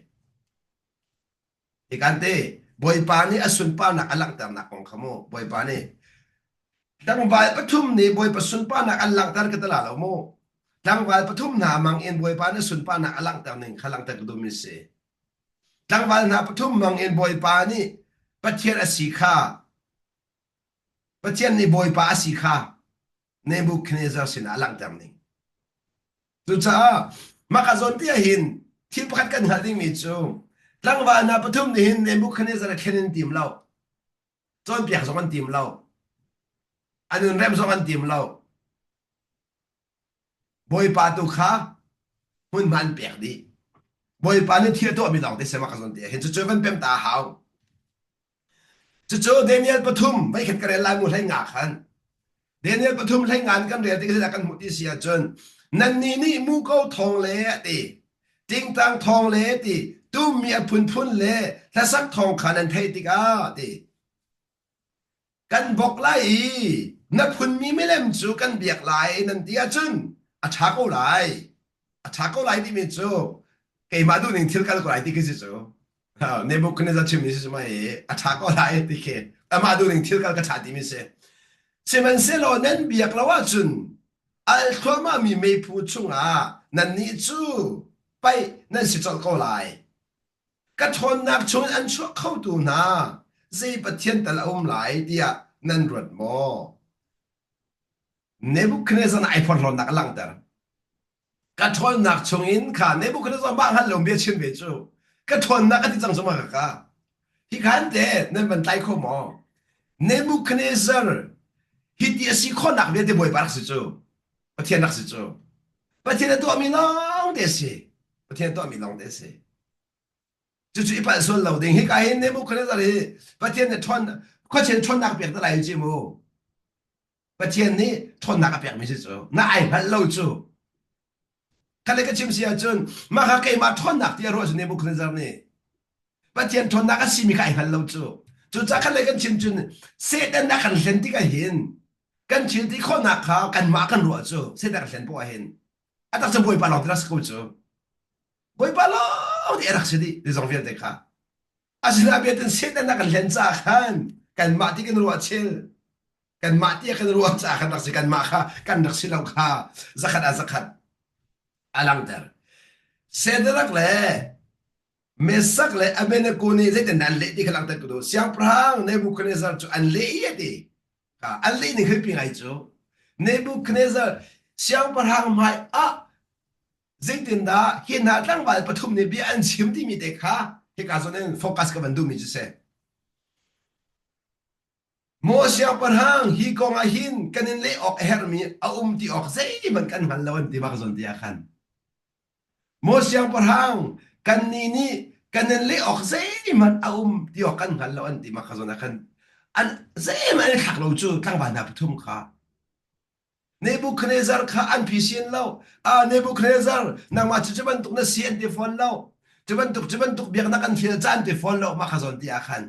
Hikan te Bawipa nih a sunparnak a langhternak kong kha mu Bawipa nih tlangval pathum nih Bawipa sunparnak an langhter ka ti la lo mu. Tlangval pathum hna mang in Bawipa nih sunparnak a langhter ning kha langhter ka duhmi a si. Tlangval hna pathum mang in Bawipa nih Pathian a si kha Pathian nih Bawipa a si kha Nebuchadnezzar sinah a langhter ning. Cucaah mah ka zawn te ah hin thil pakhat kan hngalh dingmi cu tlangval hna pathum nih hin Nebuchadnezzar a thlen an tim lo. Cawnpiak zong an tim lo. An nun rem zong an tim lo. Bawipa tu kha hmunhma an pek dih. Bawipa nih thil a tuahmi lawng te sema ka zawn te ah hin cucu van pem ta a hau. Cucu Daniel pathum voikhat ka rel lai mu hlei nga khan. Daniel pathum hlei nga in kan rel tik ah kan hmuh ti si ahcun nannih nih muko thawng le a ti tingtang thawng le ti tummi a phunphun le hlasak thawng kha nan theih tikah ti kan bok lai i na phunmi milem cu kan biak lai nan ti ahcun a ṭha ko lai. A ṭha ko lai timi cu keimah duhning thil kal ko lai ti khi si cu. Nebuchadnezzar chimmi si mai a ṭha ko lai ti khi amah duhning thil kal ka ṭha timi si. Sihmanhsehlaw nan biak lo ahcun al thluahmahmi meiphu chungah nannih cu paih nan si colh ko lai. Ka ṭhawnnak chungin an chuah khotu hna zei pathian tal a um lai tiah nan ruat maw? Nebuchadnezzar nih ai phorhlawtnak a langhter. Ka ṭhawnnak chungin kha Nebuchadnezzar mah hngal lo bia chim ve cu. Ka ṭhawnnak a ti cang cu ma ka. Hi khan te nan van tlai kho maw? Nebuchadnezzar hi ti a si khawhnak vialte Bawipa rak si cu. Pathian rak si cu. Pathian a tuahmi lawng te si. Pathian a tuahmi lawng te si. Cucu i palh sual lo ding. Hika hin Nebuchadnezzar hi Pathian nih ṭhawn khuachian ṭhawnnak pek te lai ci mu. Pathian nih ṭhawnnak a pekmi si cu. Na ai hngalh lo cu. Kha ka chim si ahcun mah kha keimah ṭhawnnak ti a ruah cu Nebuchadnezzar nih. Pathian ṭhawnnak a simi kha ai hngal lo cu. Cucaah khan le kan chim cun Satan a kan hlen tikah hin kan thil ti khawhnak kha kanmah kan ruah cu Satan kan hlen poah hin a tak cu Bawipa lawng ti rak si ko cu. Bawipa lawng ti a rak si dih ti zong vialte kha. Asinain biatin Satan a kan hlen caah khan kanmah ti kan ruah chil kanmah ti kan ruah caah kan rak si kanmah kha kan rak si lo kha zakhat ah zakhat a langter. Shadrach le Mesak le Abednego nih zeitin an leh ti kha langhter ka duh. Siangpahrang Nebuchadnezzar cu an leh i a ti. An leh ning hi pi ngai cu. Nebuchadnezzar siangpahrang hmai ah zeitindah hi hna tlangval pathum nih bia an chim timi te kha hika zawn in focus ka van duhmi cu si. Maw siangpahrang hi kong ah hin kan in leh awk a herhmi a um ti awk zeihmanh kan hngal lo an ti bak zawn ti ah khan. Maw siangpahrang kannih nih kan in leh awk zeihmanh a um ti awk kan hngal lo an ti mak zawn ah khan an zeihmanh an i thlak lo cu tlangval hna pathum kha Nebuchadnezzar kha an phisin lo. Ah Nebuchadnezzar, nangmah cu cu bantuk na si an ti fawn lo. Cu bantuk cu bantuk biaknak an fial ca an ti fawn lo. Mah kha zawn ti ah khan.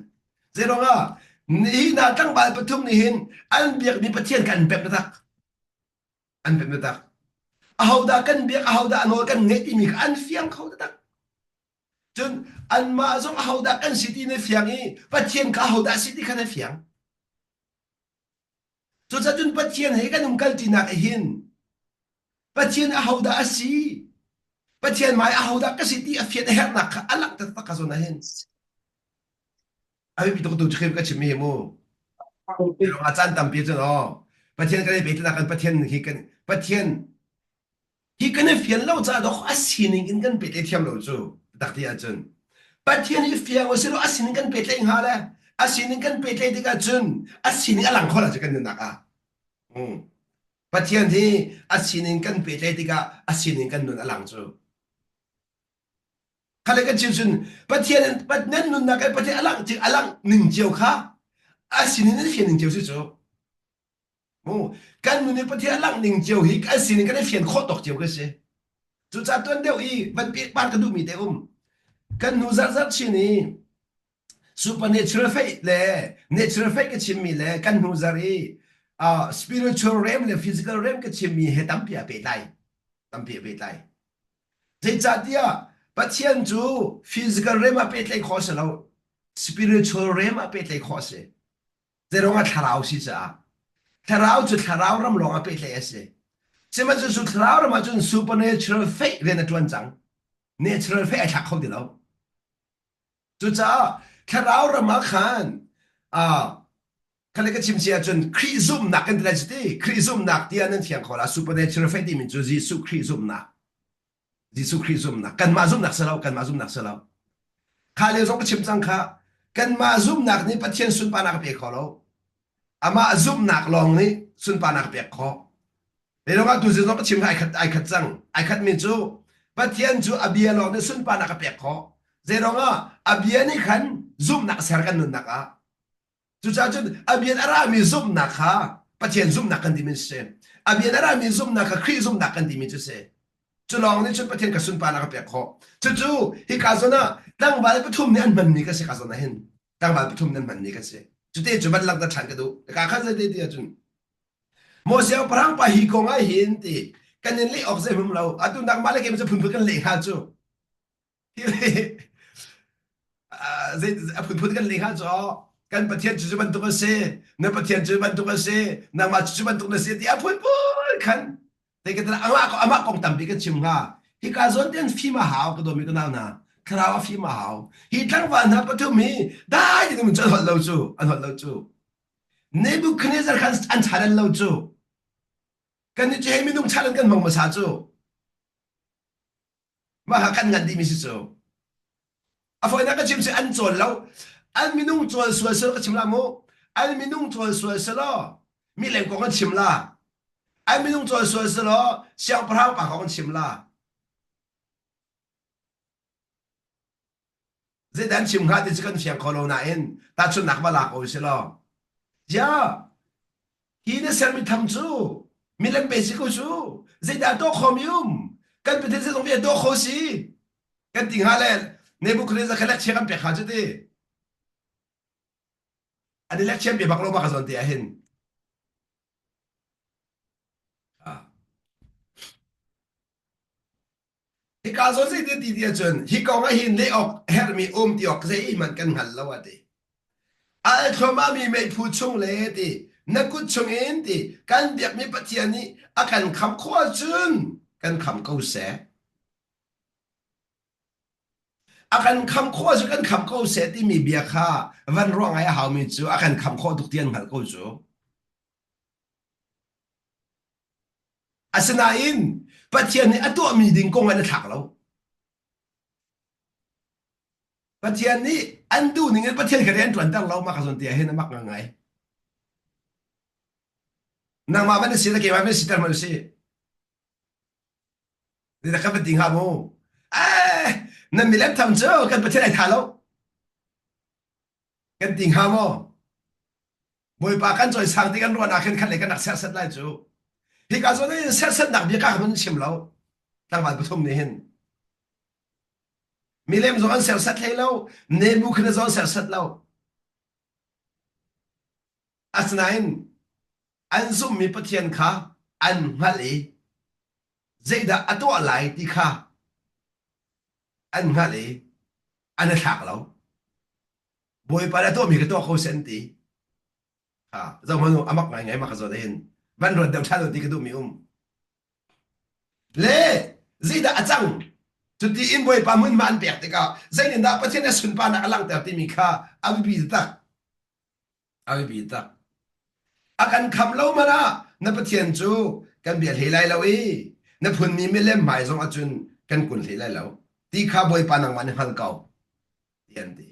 Zeiruangah hi hna tlangval pathum nih hin an biakmi Pathian kha an pek biatak. An pek biatak. Ahodah kan biak, ahodah a nawl kan ngeih timi kha an fiang kho taktak. Cun anmah zong ahodah kan si ti na fiang i Pathian kha ahodah si ti kha na fiang. Cucaah cun Pathian he kan umkalṭinak ah hin Pathian ahodah a si, Pathian hmai ahodah ka si ti a fian a herhnak kha a langh taktak ka zawn ah hin. A biapi tuk tu cu ka chimmi hi mu. A caan tampi cun aw Pathian kan i pehtlaihnak kan Pathian hi kan Pathian Hi kan i fian lo caah dawk a sining in kan pehtlaih thiam lo cu tak ti ahcun Pathian hi fiang u silaw a sining kan pehtlaih hnga le a sining kan pehtlaih tikah cun a sining a lang kho la cu kan nunnak ah. Mm. Pathian hi a sining kan pehtlaih tikah a sining kan nun a lang cu. Khale kan chim cun Pathian nan nunnak in Pathian a langh a langh ning cio kha a sining in fian ning cio si cu. Kan nun i Pathian a langh ning cio hi kan sining kan i fian khawh tawk cio ka si. Cucaah tuan deuh i van pek ka duhmi te um. Kan hnu zarhzarh chin i supernatural faith le natural faith ka chimmi le kan hnu zarh i uh, spiritual realm le physical realm ka chimmi he tampi a pehtlai. Tampi a pehtlai. Zeicahtiah Pathian cu physical realm ah pehtlaih khawh a si lo. Spiritual realm ah pehtlaih khawh a si. Zeiruang ah thlarau si caah. Thlarau cu thlarau ram lawng ah pehtlaih a si. Sihmanhsehlaw thlarau ram ah cun supernatural faith rian a ṭuan cang. Natural faith ai thlak kho ti lo. Cucaah thlarau ram ah khan uh, kha le ka chim si ahcun Khrih zumhnak kan ti lai cu ti. Khrih zumhnak tiah nan fiang kho la. Supernatural faith timi cu Jesuh Khrih zumhnak. Jesuh Khrih zumhnak kanmah zumhnak si lo kanmah zumhnak si lo kha lio zong ka chim cang kha kanmah zumhnak nih Pathian sunparnak a pe kho lo amah zumhnak lawng nih sunparnak a pek khawh Lelong ah tuzing zong ka chim ai khat ai khat cang ai khat mi cu Pathian cu a bia lawng nih sunparnak a pek khawh zeiruang ah a bia nih khan zumhnak ser kan nunnak ah Cucaah cun a bia a rami zumhnak kha Pathian zumhnak kan timi si. A bia a rami zumhnak kha Khrih zumhnak kan timi cu si. Cu lawng nih cun Pathian ka sunparnak a pek khawh. Cucu hika zawn ah tlangval pathum nih an hmanmi ka si ka zawn ah hin. Tlangval pathum nih an hmanmi ka si. Cute cu van langhter ṭhan ka duh. Ka khan zei te ti ahcun Maw siangpahrang pa hi kong ah hin ti kan in leh awk zei hmum lo. Atu nangmah le keimah cu phunphun kan leh hnga cu. A phunphun kan leh hnga cu kan Pathian cu cu bantuk a si na Pathian cu bantuk a si nangmah cu cu bantuk na si ti a phunphun khan te ka amah amah kong tampi kan chim hnga hika zawn ten fim a hau ka dawmi ka nau hna thlarau a fim a hau hi tlangval hna pathum hi dai tin um cu an holh lo cu an holh lo cu Nebuchadnezzar khan an challenge lo cu kan nih cu hei minung challenge kan hmang hmasa cu Mah kha kan ngan dihmi si cu. A fawinak ka chim si an cawl lo. An minung cawl sual sel ka chim la mu. An minung cawl sual selaw mi leng kong an chim la. Ai minung cawl sual selaw siangpahrang pa kong chim la. Zeidah an chim hnga ti cu kan fiang kho lo nain tahchunhnak va lak ko si law. Ya, hi na sermi tham cu milem pe si ko cu zeidah tuah kho mi um kan pathian zeizong vialte tuah kho si kan ti hnga le Nebuchadnezzar kha lecture kan pek hnga cu ti an i lecture bia bak lo ma ka zawn te ah hin Hika zawn zei ti ti ahcun hi kong ah hin leh awk herhmi um ti awk zeihmanh kan hngal lo a ti. Al thluahmahmi meiphu chung le ti na kut chungin ti kan biakmi Pathian nih a kan kham khawh ahcun kan kham ko seh. A kan kham khawh ahcun kan kham ko seh timi bia kha van ruah ngai a haumi cu a kan kham khawh tuk ti an hngalh ko cu. Asinain Pathian nih a tuahmi ding kong an i thlak lo. Pathian nih an duh ning in Pathian kha rian ṭuanter lo mah ka zawn te ah hin a mak ngai. Nangmah van na si le keimah van si ter hmanh usih. Zeidah kan van ti hnga mu? Eh, nan milem tham cu kan Pathian ai tha lo. Kan ti hnga maw? Bawipa kan cawisang ti kan ruahnak hin khat le kan rak serhsat lai cu. Hika zawn in serhsatnak bia ka kan chim lo. Tlangval pathum nih hin. Milem zong an serhsat hlei lo, Nebuchadnezzar zong an serhsat lo. Asinain an zumhmi Pathian kha an hngalh i zeidah a tuah lai ti kha an hngalh i an i thlak lo. Bawipa nih a tuahmi ka tuah ko seh an ti. Ha, zohhmanh u, a mak ngaingai mak ka zawt hin. Van ruat deuh ṭhan u ti ka duhmi um. Le zeidah a cang? Cuti in Bawipa hmunhma an pek tikah zeitindah Pathian a sunparnak a langhter timi kha a biapi taktak. A biapi tak. A kan kham lo man ah na Pathian cu kan bia hlei lai lo i na phunmi milem hmai zong ahcun kan kun hlei lai lo ti kha Bawipa nangmah nih hngal ko ti an ti.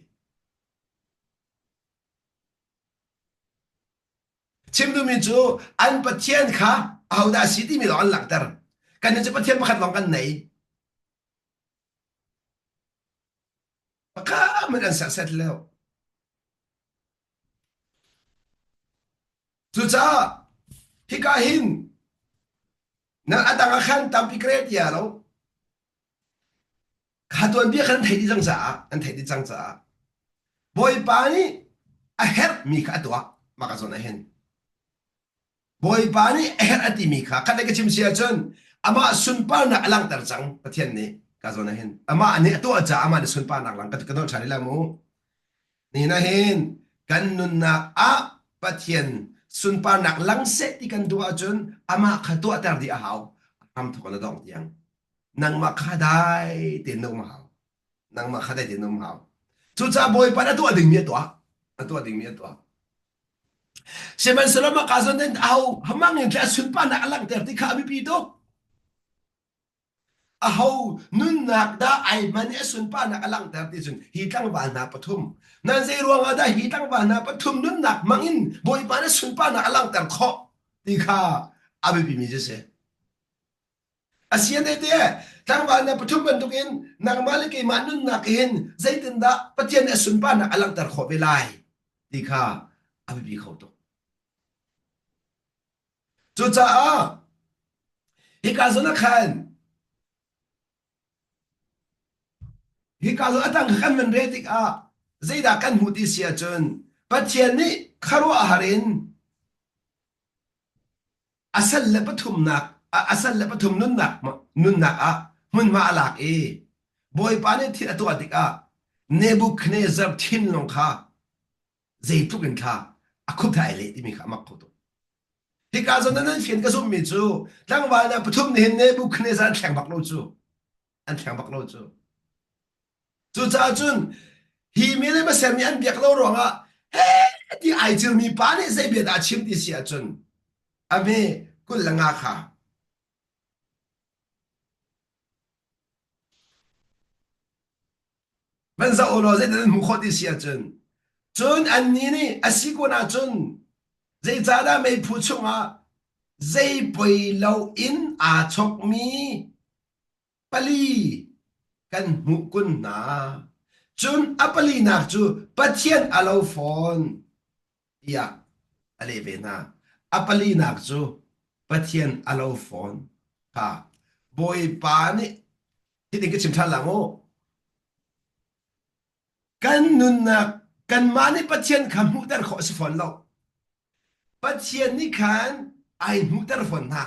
Chim duhmi cu an Pathian kha ahodah a si timi lawng an langhter. Kannih cu Pathian pakhat lawng kan nei. Pakhat an serset lo. Cucaah hika hin na a dang ah khan tampi ka rel ti lo. Kha tuanbia khan an theih dih cang caah an theih dih cang caah Bawipa nih a herhmi kha a tuah mah ka zawn ah hin. Bawipa nih a herh a timi kha khat le ka chim si ahcun amah sunparnak a langhter cang Pathian nih ka zawn ah hin amah nih a tuah caah amah nih sunparnak lang ka ka dolh ṭhan lai mu. Ni na hin kan nunnak ah Pathian sunparnak lang seh ti kan duh ahcun amah kha tuahter dih a hau. Hram thawk in a dongh tiang. Nangmah kha dai tein na um a hau. Nangmah kha dai tein na um a hau. Cucaah Bawipa nih a tuah dingmi a tuah. A tuah dingmi a tuah. Sihmanhsehlaw mah ka zawn in aho hamang in a sunparnak a langhter ti kha a biapi tuk. Aho nunnak dah ai hman i a sunparnak a langhter ti cun hi tlangval hna pathum nan zei ruangah dah hi tlangval hna pathum nunnak hmang in Bawipa nih sunparnak a langhter khawh ti kha a biapimi cu si. Asian te tlangval na pathum bantukin nangmah le keimah nunnak hin zeitindah Pathian nih a sunparnak a langhter khawh ve lai ti kha a biapi kho tuk. Cucaah hika zawn ah khan hika zawn a tang kan van rel tikah zeidah kan hmuh ti si ahcun Pathian nih khuaruahhar in A sal le pathumnak a sal le pathum nunnak nunnak ah hmunhma a lak i Bawipa nih thil a tuah tikah Nebuchadnezzar thinlung kha zeitluk in thla a khup thai leh timi kha a mak kho tuk. Hika zawn nan fian ka zumhmi cu tlangval na pathum nih hin Nebuchadnezzar an thleng bak lo cu. An thleng bak lo cu. Cucaah cun hi mi le masem nih an biak lo ruangah he ti ai cilmi pa nih zei bia dah a chim ti si ahcun a hme 25 kha van zoh u law zeitin an hmuh khawh ti si ahcun cun annih nih a si kun ahcun zeicahdah meiphu chungah. Zei poi loin aa chawkmi pali kan hmuh kun hna. Cun a palinak cu Pathian a lo fawn tiah a leh ve hna. A palinak cu Pathian a lo fawn kha Bawipa nih hitin ka chim ṭhan lang u. Kan nunnak kanmah nih Pathian kha hmuhter khawh a si fawn lo. Pathian nih khan ai hmuhter fawn hna.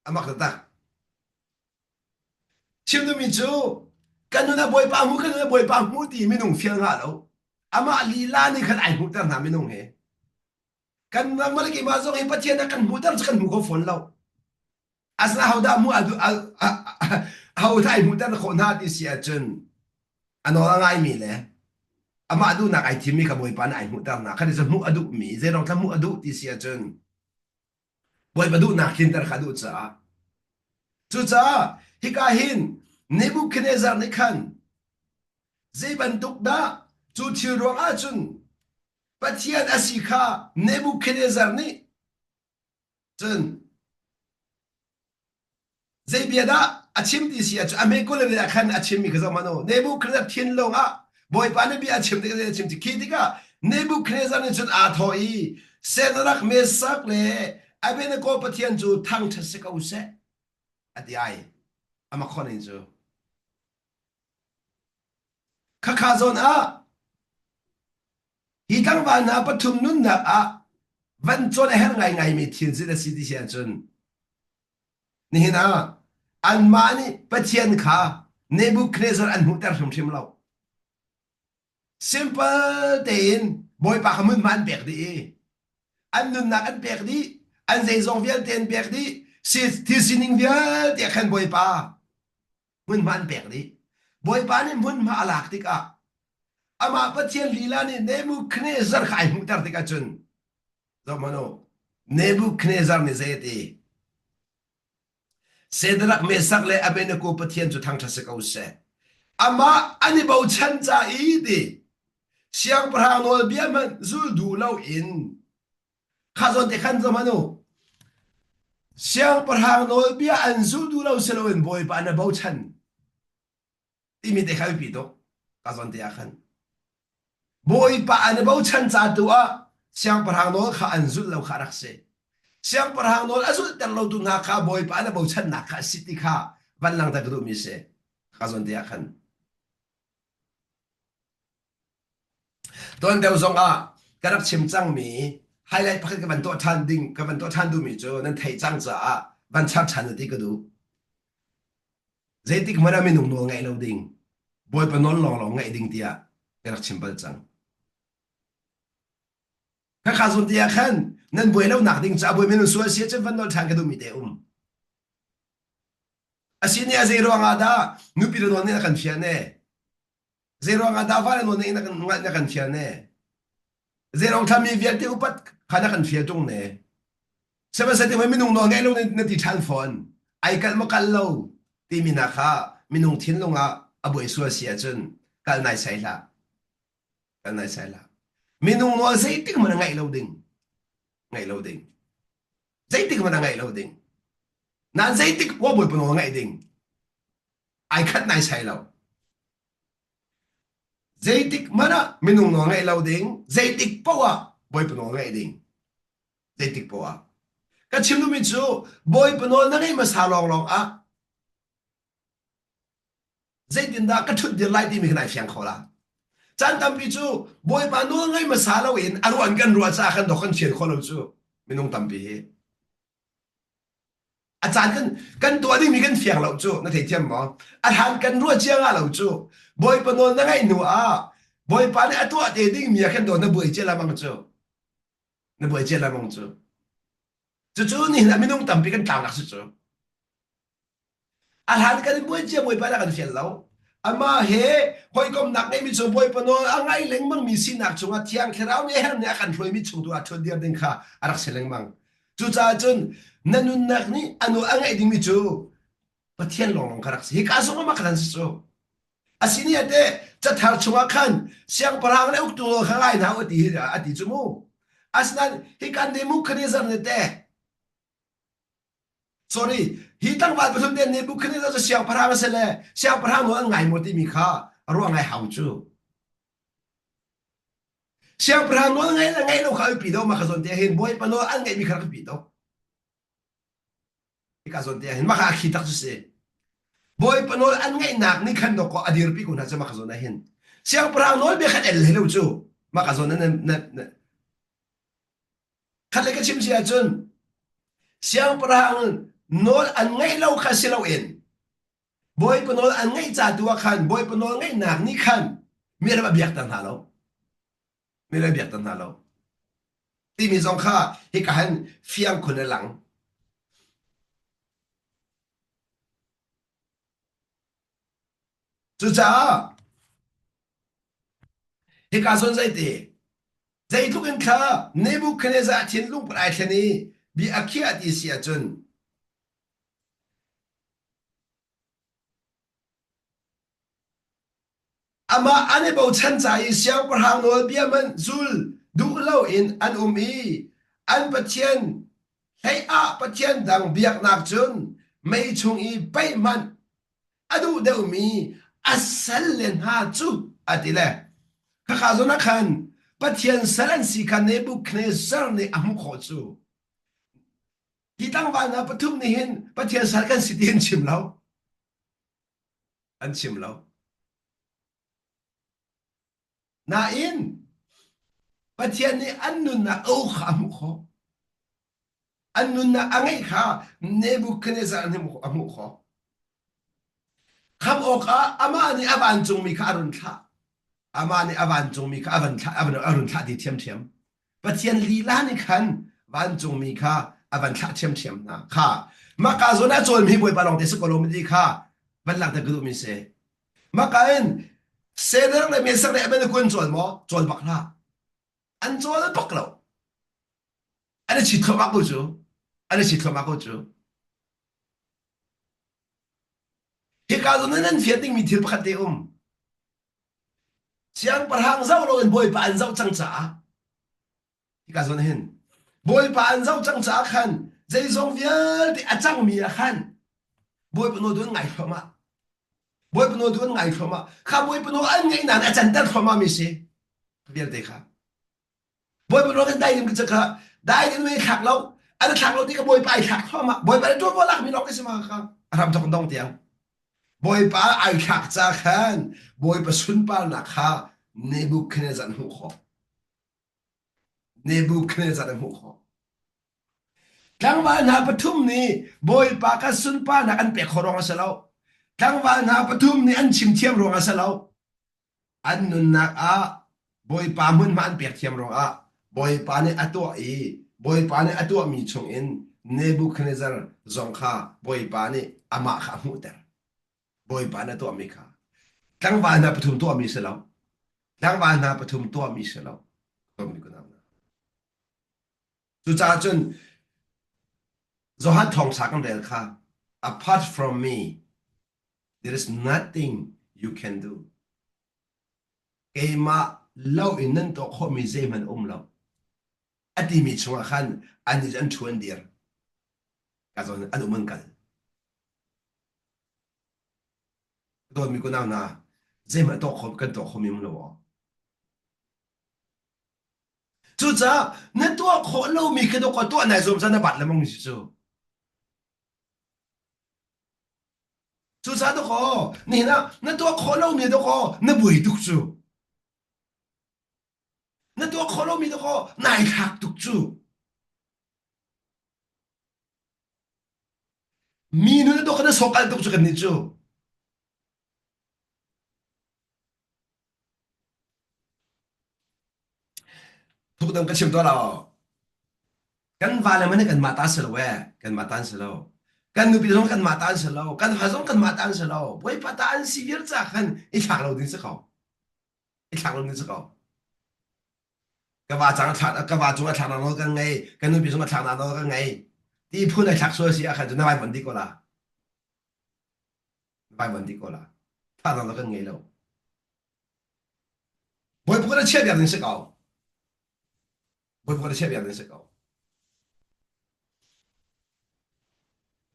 Amak taktak. Chim duhmi cu kan nun ah Bawipa hmu kan nun ah Bawipa hmu ti minung fial hnga lo. Amah lila nih khan ai hmuhter hna minung he. Kan nangmah le keimah zong hi Pathian ah kan hmuhter cu kan hmu kho fawn lo. Asina hodah hmuh aho dah ai hmuhter khawh hna ti si ahcun a nawl a ngaimi le amah duhnak ai thimmi kha Bawipa nih ai hmuhter hna. Kha ti cu hmuh a duhmi zeirong thla hmuh a duh ti si ahcun Bawipa duhnak tlinter kha a duh caah. Cucaah hika hin Nebuchadnezzar nih khan zei bantuk dah cu thil ruang ahcun Pathian a si kha Nebuchadnezzar nih cun Zei bia dah a chim ti si ahcun a hmekul ah khan a chimmi kha zoh hmanh u. Nebuchadnezzar thinlung ah Bawipa nih bia a chim tikah a chim ti khi tikah Nebuchadnezzar nih cun aa thawh i Shadrach, Meshach le Abednego Pathian cu thangṭhat si ko seh a ti ai. Amah khon in cu. Khakha zawn ah hi tlangval hna pathum nunnak ah van cawn a herh ngaingaimi thil zit a si ti si ahcun Nihin ah anmah nih Pathian kha Nebuchadnezzar an hmuhter hrimhrim lo. Simple tein Bawipa kha hmunhma an pek dih i an nunnak an pek dih, an zeizong vialte an pek dih, thil sining vialte khan Bawipa hmunhma an pek dih. Bawipa nih hmunhma a lak tikah amah Pathian lila nih Nebuchadnezzar kha ai hmuhter tikah cun Zohhmanh u, Nebuchadnezzar nih zei a ti? Shadrach, Meshach le Abednego Pathian cu thangṭhat si ko seh. Amah an i bochan ca i ti siangpahrang nawlbia hmanh zul duh loin kha zawn te khan zohhmanh u. Siangpahrang nawlbia an zul duh lo si loin Bawipa an i bochan. Timi te kha biapi tuk ka zawn te ah khan. Bawipa an i bochan ca tu ah siangpahrang nawl kha an zulh lo kha a rak si. Siangpahrang nawl a zulhter lotu hna kha Bawipa an i bochannak kha a si ti kha van langhter ka duhmi si. Ka zawn te ah khan. Tuan deuh zong ah ka rak chim cangmi highlight pakhat ka van tuah ṭhan ding ka van tuah ṭhan duhmi cu nan theih cang caah van char ṭhan ti ka duh. Zeitik hmanh ah minung nawl ngaih lo ding, Bawipa nawl lawnglawng ngaih ding tiah ka rak chim bal cang. Khakha zawn te ah khan nan buai lo nak ding caah buai minung sual si ahcun van nawl ṭhan ka duhmi te um. Asini a zei ruang ah dah nupi le nawl nih a kan fian e? Zei ruang ah dah vale nawl nih na kan na kan fian e? Zei ruang thlami vialte upat kha na kan fial ṭung ne? Sihmanhsehlaw minung nawl ngaih lo na ti ṭhan fawn. Ai kalh maw kalh lo timi hna kha minung thinlung ah a buai sual si ahcun kal naisai hlah. Kal naisai hlah. Minung nawl zeitik hmanh a ngaih lo ding. Ngaih lo ding. Zeitik hmanh a ngaih lo ding. Nain zeitik poah Bawipa nawl ngaih ding. Ai khat naisai lo. Zeitik hmanh ah minung nawl ngaih lo ding. Zeitik poah ah Bawipa nawl ngaih ding. Zeitik poah ah. Ka chim duhmi cu Bawipa nawl na ngeih hmasa lawnglawng ah zeitindah ka ṭhut dir lai timi kha nai fiang kho la. Caan tampi cu Bawipa nawl ngai hmasa loin a ruah in kan ruah caah kan dok kan fian kho lo cu minung tampi hi. A caan kan kan tuah dingmi kan fiang lo cu na theithiam maw? A hlan kan ruah cia nga lo cu Bawipa nawl na ngaih hnu ah Bawipa nih a tuah te dingmi ah khan daw na buai cia lamang cu. Na buai cia lamang cu. Cucu nihin ah minung tampi kan tlaunak si cu. A hlan kan in buai cia Bawipa dah kan fial lo. Amah he hawikomnak ngeimi cu Bawipa nawl a ngai lengmangmi sinak cungah Thiang Thlarau nih a herh nih a kan hruaimi chung tu ah ṭhuat dir ding kha a rak si lengmang. Cucaah cun na nunnak nih a nawl a ngaih dingmi cu Pathian lawnglawng kha rak si. Hika zong amah khan si cu. Asini ate cathar chungah khan siangpahrang le uktu nawl kha ngai hna u a ti a ti cu mu. Asinain hika Nebuchadnezzar nih teh. Sorry, hi tlangval pathum te Nebuchadnezzar cu siangpahrang a si le siangpahrang nawl an ngai maw timi kha a ruah ngai hau cu. Siangpahrang nawl ngai le ngai lo kha a biapi do mah ka zawn te hin Bawipa nawl an ngaihmi kha rak biapi do. Hika zawn te hin mah kha a khi tak cu si. Bawipa nawl an ngaihnak nih khan dawkaw a dirpi ko hna cu mah ka zawn ah hin. Siangpahrang nawl bia khan el hlei lo cu mah ka zawn na na na Khat le ka chim si ahcun siangpahrang nawl an ngaih lo kha si loin Bawipa nawl an ngaih ca tu ah khan Bawipa nawl ngaihnak nih khan mi ram a biakter hna lo. Mi ram a biakter hna lo. Timi zong kha hika han fiang khun a lang. Cucaah hika zawn zeiti zeitluk in thla Nebuchadnezzar thinlung put ai thlen i bia a khiah ti si ahcun amah an i bochan ca i siangpahrang nawlbia man zul duh loin an um i an pathian hlei ah pathian dang biaknak cun mei chung i paih hmanh a duh deuhmi a salle hna cu a ti le khakha zawn ah khan Pathian sal an si kha Nebuchadnezzar nih a hmuh khawh cu hi tlangval hna pathum nih hin Pathian sal kan si ti an chim lo an chim lo nain Pathian nih an nunnak a uk kha a hmuh khawh An nunnak a ngeih kha Nebuchadnezzar nih a hmuh khawh. Khamh awkah amah nih a vancungmi kha a run thlah. Amah nih a vancungmi kha a van thlah, a run thlah ti ṭhiamṭhiam. Pathian lila nih khan vancungmi kha a van thlah ṭhiamṭhiam hna kha. Maka zawn ah cawlmi Bawipa lawng te si ko lo mi kha van langhter ka duhmi si. Maka in Seder le Mesak le Abednego an cawl maw? Cawl bak hlah. An cawl bak lo. An i chit thluahmah ko cu. An i chit thluahmah ko cu. Hika zawn in an fian dingmi thil pakhat te um. Siangpahrang zoh loin Bawipa an zoh cang caah hika zawn hin Bawipa an zoh cang caah khan zeizong vialte a cangmi ah khan Bawipa nawl tu an ngai thluahmah. Bawipa nawl tu an ngai thluahmah. Kha Bawipa nawl an ngaih nain a canter thluahmah mi si. Vialte kha. Bawipa nawl kan dai ding kha dai ding mei thlak lo an thlak lo ti ka Bawipa ai thlak thluahmah Bawipa le tuan lak mi lawng te si ma kha a ram thok dong tiang Bawipa ai thlak ca khan Bawipa sunparnak kha Nebuchadnezzar hmuh khawh Nebuchadnezzar hmuh khawh Tlangval hna pathum nih Bawipa ka sunparnak an pek khawh ruang a si lo tlangval hna pathum nih an chim thiam ruang a si lo An nunnak ah Bawipa hmunhma an pek thiam ruangah Bawipa nih a tuah i Bawipa nih a tuahmi chungin Nebuchadnezzar zong kha Bawipa nih amah kha a hmuhter. Bawipa nih a tuahmi kha. Tlangval hna pathum tuahmi si lo. Tlangval hna pathum tuahmi si lo. Cucaah cun Johan thawngṭha kan rel kha apart from me there is nothing you can do. Keimah lo in nan tuah khawhmi zeihmanh um lo. A timi chungah khan an an ṭhu an dir. Ka zawn an um an kal. Dawtmi kunau hna, zeihmanh tuah khawh kan tuah khawhmi um lo aw. Cucaah na tuah khawh lomi kha dawkaw tuah nai zuam caan na bat lengmang mi si cu. Cucaah dawkaw nihin ah na tuah khawh lomi dawkaw na buai tuk cu. Na tuah khawh lomi dawkaw nai thlak tuk cu. Mi nun na dawkaw na sawkal tuk cu kan nih cu. Thukdang ka chim tuah lo. Kan va le man kan mah ta si lo ee. Kan mah ta an si lo. Kan nupi zong kan mah ta an si lo. Kan fa zong kan mah ta an si lo. Bawipa ta an si viar ca khan i thlak lo ding si ko. I thlak lo ding si ko. Ka va cang thlak ka va cung a thlak nawl kan ngei. Kan nupi zong a thlak nawl kan ngei. Ti phun ai thlak sual si ah khan cu na vai von di ko la. Vai von di ko la. Thlak nawl kan ngei lo. Bawipa na chiah biak ding si ko. Bawipa na chiah biak ding si ko.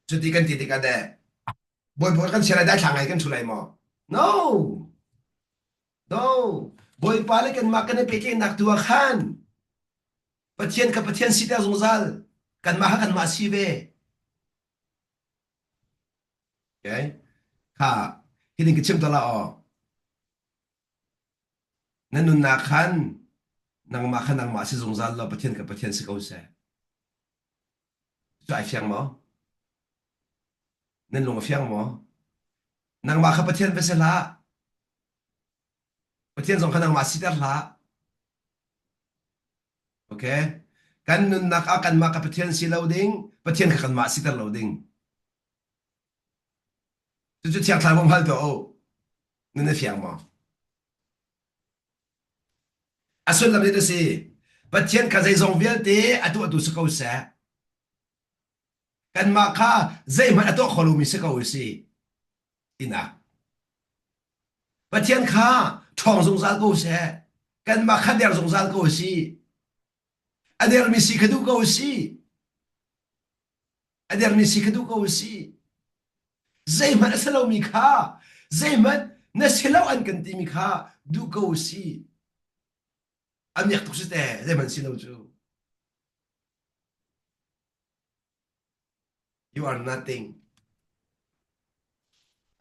Cuti kan ti tikah deh Bawipa kan chia lai daithlang ngai kan ṭhu lai maw? No! No! Bawipa le kanmah kan i pehtlaihnak tu ah khan Pathian kha Pathian siter zungzal. Kanmah kha kanmah si ve. Okay? Kha hitin ka chim to la aw. Na nunnak khan nangmah kha nangmah si zungzal law Pathian kha Pathian si ko seh. Cu ai fiang maw? Nan lung a fiang maw? Nangmah kha Pathian va si hlah. Pathian zong kha nangmah siter hlah. Okay? Kan nunnak ah kanmah kha Pathian si lo ding, Pathian kha kanmah siter lo ding. Cucu Thiang Thlarau hngal tuah u. Nan i fiang maw? A sullam hi a si. Pathian kha zeizong vialte a tuahtu si ko seh. Kanmah kha zeihmanh a tuah kho lomi si ko u si. Tinak. Pathian kha ṭhawng zungzal ko seh. Kanmah kha der zungzal ko u si. A dermi si kha duh ko u si. A dermi si kha duh ko u si. Zeihmanh a si lomi kha zeihmanh na si lo an kan timi kha duh ko u si. A miak tuk si te zeihmanh si lo cu. You are nothing.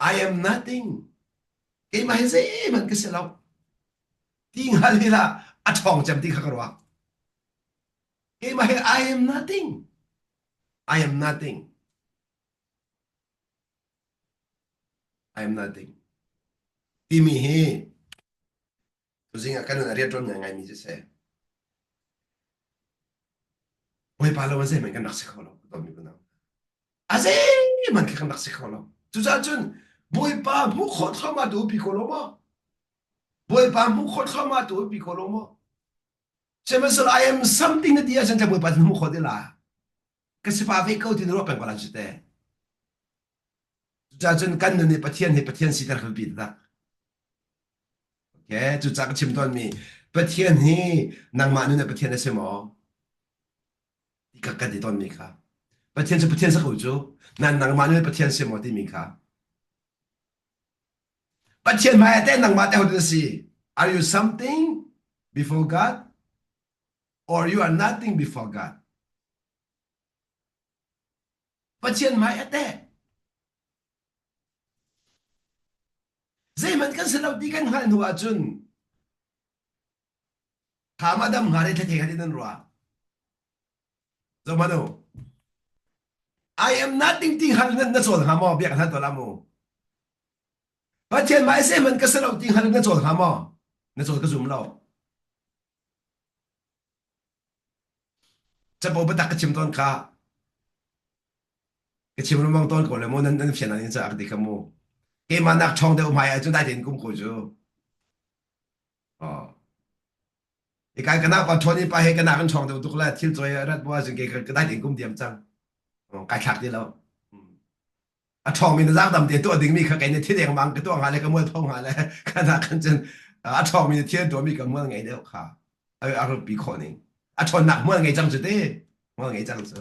I am nothing. Keimah hi zeihmanh ka si lo. Ti hngal hi lah a ṭhawng cem ti kha ka ruah. Keimah hi I am nothing. I am nothing. I am nothing. Timi hi tuzing ah kan nun a rianṭuan ngaingaimi cu si. Bawipa lo in zeihmanh kan rak si kho lo. Dawtmi unau. A zeihmanh khi kan rak si kho lo. Cucaah cun Bawipa hmuh khawh thluahmah tu pi ko lo maw? Bawipa hmuh khawh thluahmah tu pi ko lo maw? Sihmanhsehlaw I am something na ti ahcun Bawipa cu hmuh khawh ti la. Ka si pa ve ko ti na ruah peng ko la cu te. Cucaah cun kan nun nih Pathian hi Pathian siter kan pi tak. Okay, cucaah ka chim tawnmi Pathian hi nangmah nun ah Pathian a si maw? Ti ka kan ti tawnmi kha. Pathian cu Pathian si ko cu. Nan nangmah nun Pathian si maw timi kha. Pathian hmai ah teh nangmah teh hodah na si? Are you something before God or you are nothing before God? Pathian hmai a teh. Zeihmanh kan si lo ti kan hngalh hnu ahcun thlam a dam hnga le thlate kha ti nan ruah. Zohmanh u. I am nothing ti hngal nan na cawl hnga maw? Biak hna tuah la mu. Pathian hmai zeihmanh ka si lo ti hngal na cawl hnga maw? Na cawl ka zum lo. Capo biatak ka chim tawn kha ka chim lengmang tawn ko le mu nan nan fian an in caah ka ti kha mu. Keimah nak ṭhawng deuh hmai ahcun dai tein kum ko cu. Oh. Ikai kana pa ṭhawn i pa he kana kan ṭhawng deuh tuk le thil cawi rat bu ahcun kei ka dai tein kum diam cang. Kai thlak ti lo. A ṭhawngmi na zaangdam te tuah dingmi kha kei nih thil engmang ka tuah hnga le ka mual pho hnga le kana khan cun a ṭhawngmi na thil tuahmi ka mual ngei deuh kha a rupi khawh ning. A ṭhawnnak mual ngei cang cu te. Mual ngei cang cu.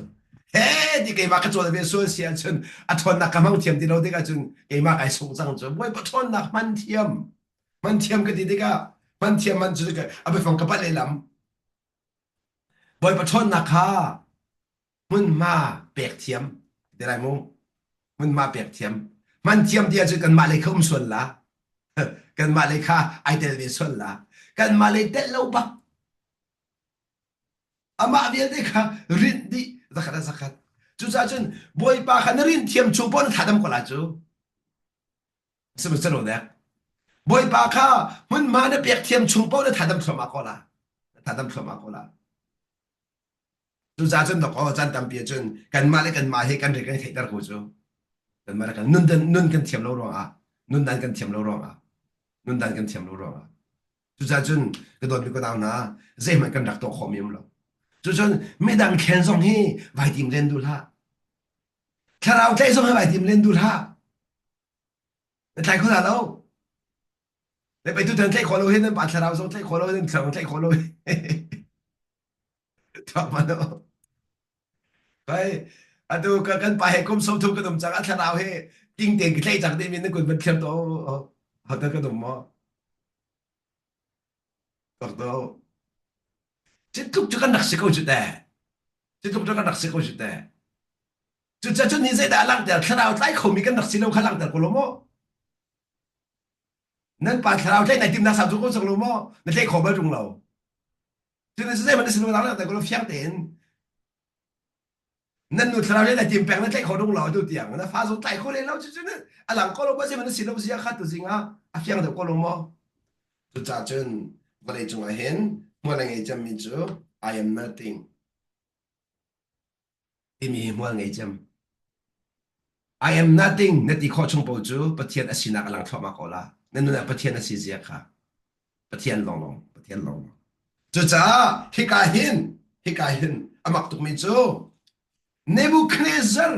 He ti keimah ka cawl ve sual si ahcun a ṭhawnnak ka hmang thiam ti lo tikah cun keimah kai sung cang cu. Bawipa ṭhawnnak hman thiam. Hman thiam ka ti tikah hman thiam man cu a biafang ka palh lehlam. Bawipa ṭhawnnak kha hmunhma pek thiam ti lai mu hmunhma pek thiam hman thiam ti ahcun kanmah lei kha um sual la kanmah lei kha ai tel ve sual la kanmah lei tel lo bak amah vialte kha rinh dih zakhat a zakhat cucaah cun bawipa kha na rinh thiam chung paoh na thadam ko la cu sihmanhsehlaw dek bawipa kha hmunhma na pek thiam chung paoh na thadam thluahmah ko la na thadam thluahmah ko la Cucaah cun dawkaw caan tampi ahcun kanmah le kanmah hi kan ri kan i theihter ko cu. Kanmah le kan nun nun kan thiam lo ruangah nundan kan thiam lo ruangah nundan kan thiam lo ruangah cucaah cun ka dawtmi ka nau hna zeihmanh kan rak tuah khawhmi um lo. Cucun midang khen zong hi vai tim len duh hlah. Thlarau tlaih zong hi vai tim len duh hlah. Na tlai kho hna lo. Le pei tutan tlaih khawh lo hin nan pa thlarau zong tlaih khawh lo nan thlarau tlaih khawh lo. Tuak man o. Pai. Atu ka kan pa he kum som thum kan um cang a thlarau he ting tein ka tlaih cang timi na kut van thliam to hotel kan um maw? Tok to. Citluk cu kan rak si ko cu te. Citluk cu kan rak si ko cu te. Cucaah cun ni zeidah a langhter thlarau tlai khomi kan rak si lo kha langhter ko lo maw? Nan pa thlarau tlaih nai timnak sau cu ko cang lo maw? Na tlaih kho bal ṭung lo. Cun zeihmanh na si lo langhter ko lo fiang tein. Nan nu thlarau tlaih nai tim peng na tlaih kho ṭung lo atu tiang. Na fa zong tlai kho len lo cucun a lang ko lo maw zeihmanh na si lo zia kha tuzing ah a fiang deuh ko lo maw? Cucaah cun vawlei cungah hin hmual a ngei cemmi cu I am nothing. Timi hi hmual ngei cem. I am nothing na ti khawh chung paoh cu Pathian a sinak a lang thluahmah ko la. Na nun ah Pathian a si zia kha. Pathian lawnglawng, Pathian lawnglawng. Cucaah hika hin, hika hin a mak tukmi cu Nebuchadnezzar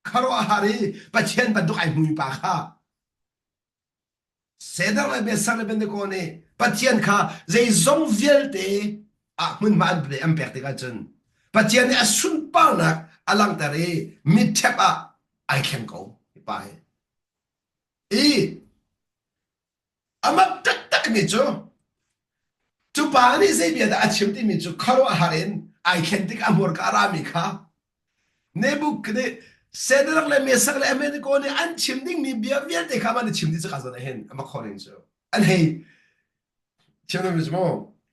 khuaruahhar i Pathian bantuk ai hmumi pa kha Sedar le Mesar le Abednego nih Pathian kha zeizong vialte ah hmunhma an an pek tikah cun Pathian nih a sunparnak a langhter i mitṭhep ah ai thleng ko hi pa hi. I a mak taktakmi cu cu pa nih zei bia dah a chim timi cu khuaruahhar in ai thlen tik a hmurka a rami kha Nebuchadnezzar Shadrach le Meshach le Abednego nih an chim dingmi bia vialte kha an chim dih caka zawn ah hin a mak ning cu an hei chim mi mu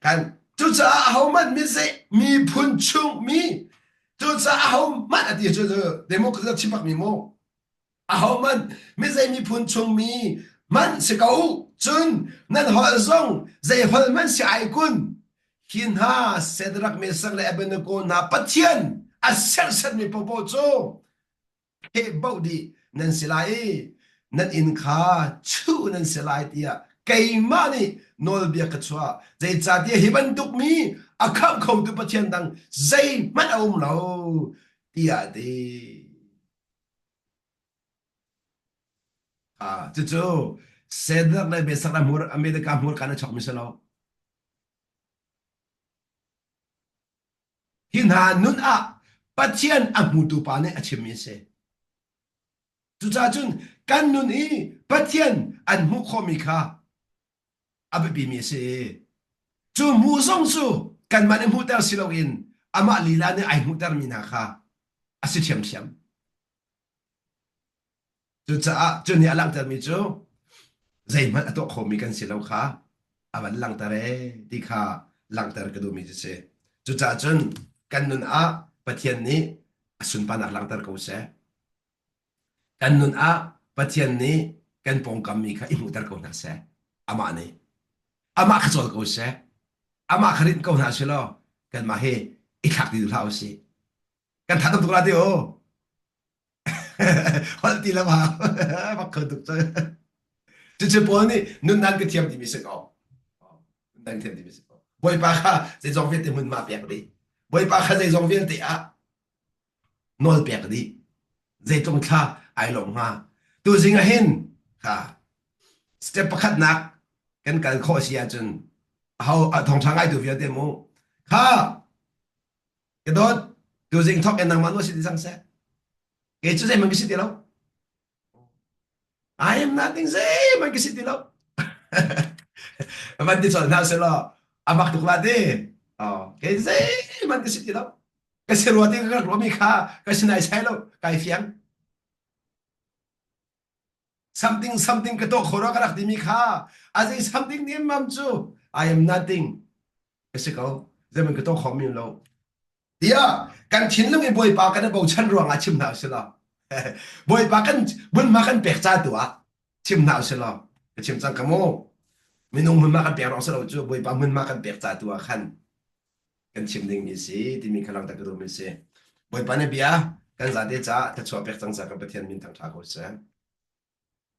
kan cucaah ahohmanh mi zei miphun chung mi cucaah ahohmanh a ti cu democracy chim bak mi mu Ahohmanh mizei miphun chungmi hmanh si ko u, cun nan holh zong zei holh hmanh si ai kun. Hi hna Shadrach, Meshach le Abednego hna Pathian a serhsatmi paohpaoh cu phehboh dih nan si lai i nan inn kha chuh nan si lai tiah keimah nih nawlbia ka chuah. Zeicahtiah hi bantuk mi a khamh khotu Pathian dang zeihmanh a um lo, tiah a ti. Ah, cucu Shadrach le Meshach le hmur America hmurka na chawkmi si lo. Hi hna nun ah Pathian a hmutu pa nih a chimmi a si. Cucaah cun kan nun i Pathian an hmuh khawhmi kha a biapimi a si. Cu hmuh zong cu kanmah nih hmuhter si loin amah lila nih ai hmuhtermi hna kha a si ṭhiamṭhiam. Cucaah cu nih a langhtermi cu zeihmanh a tuah khomi kan si lo kha a van langhter ee ti kha langhter ka duhmi cu si. Cucaah cun kan nun ah Pathian nih a sunparnak langhter ko seh. Kan nun ah Pathian nih kan pawngkam mi kha i hmuhter ko hna seh. Amah nih. Amah kha cawl ko seh. Amah kha rinh ko hna sih law kanmah hi i thlak ti duh hlah usih. Kan tha tuk la ti u. Holh ti lo ha. Bak kho tuk cu. Cucu Paul nih nundan ka thiam timi si ko. Nundan thiam timi si ko. Bawipa kha zeizong vialte hmunhma pek dih. Bawipa kha zeizong vialte ah nawl pek dih. Zeitlung thla ai lawm hnga. Tuzing ah hin kha step pakhatnak kan kal khawh si ahcun aho thawngṭha ngaitu vialte mu kha Ka dawt, tuzing thawk in nangmah nu si ti cang seh. Kei cu zeihmanh ka si ti lo. I am nothing zeihmanh ka si ti lo. Van ti colh hna seh law a mak tuk la ti. Oh, kei zeihmanh ka si ti lo. Ka si rua ti ka rak ruahmi kha ka si nai sai lo, kai fiang. Something something ka tuah kho rua ka rak timi kha a zei something nih mam cu I am nothing. Ka si ko. Zeihmanh ka tuah kho mi lo. Tiah kan thinlung i Bawipa kan i bochan ruangah chim hna usih law Bawipa kan hmunhma kan pek ca tu ah chim hna usih law ka chim cang ka mu minung hmunhma kan pek ruang si lo cu Bawipa hmunhma kan pek ca tu ah khan kan chim dingmi si timi kha langhter ka duhmi si Bawipa nih bia kan zate caah thluachuah pek cang ca kan Pathian min thangṭha ko seh.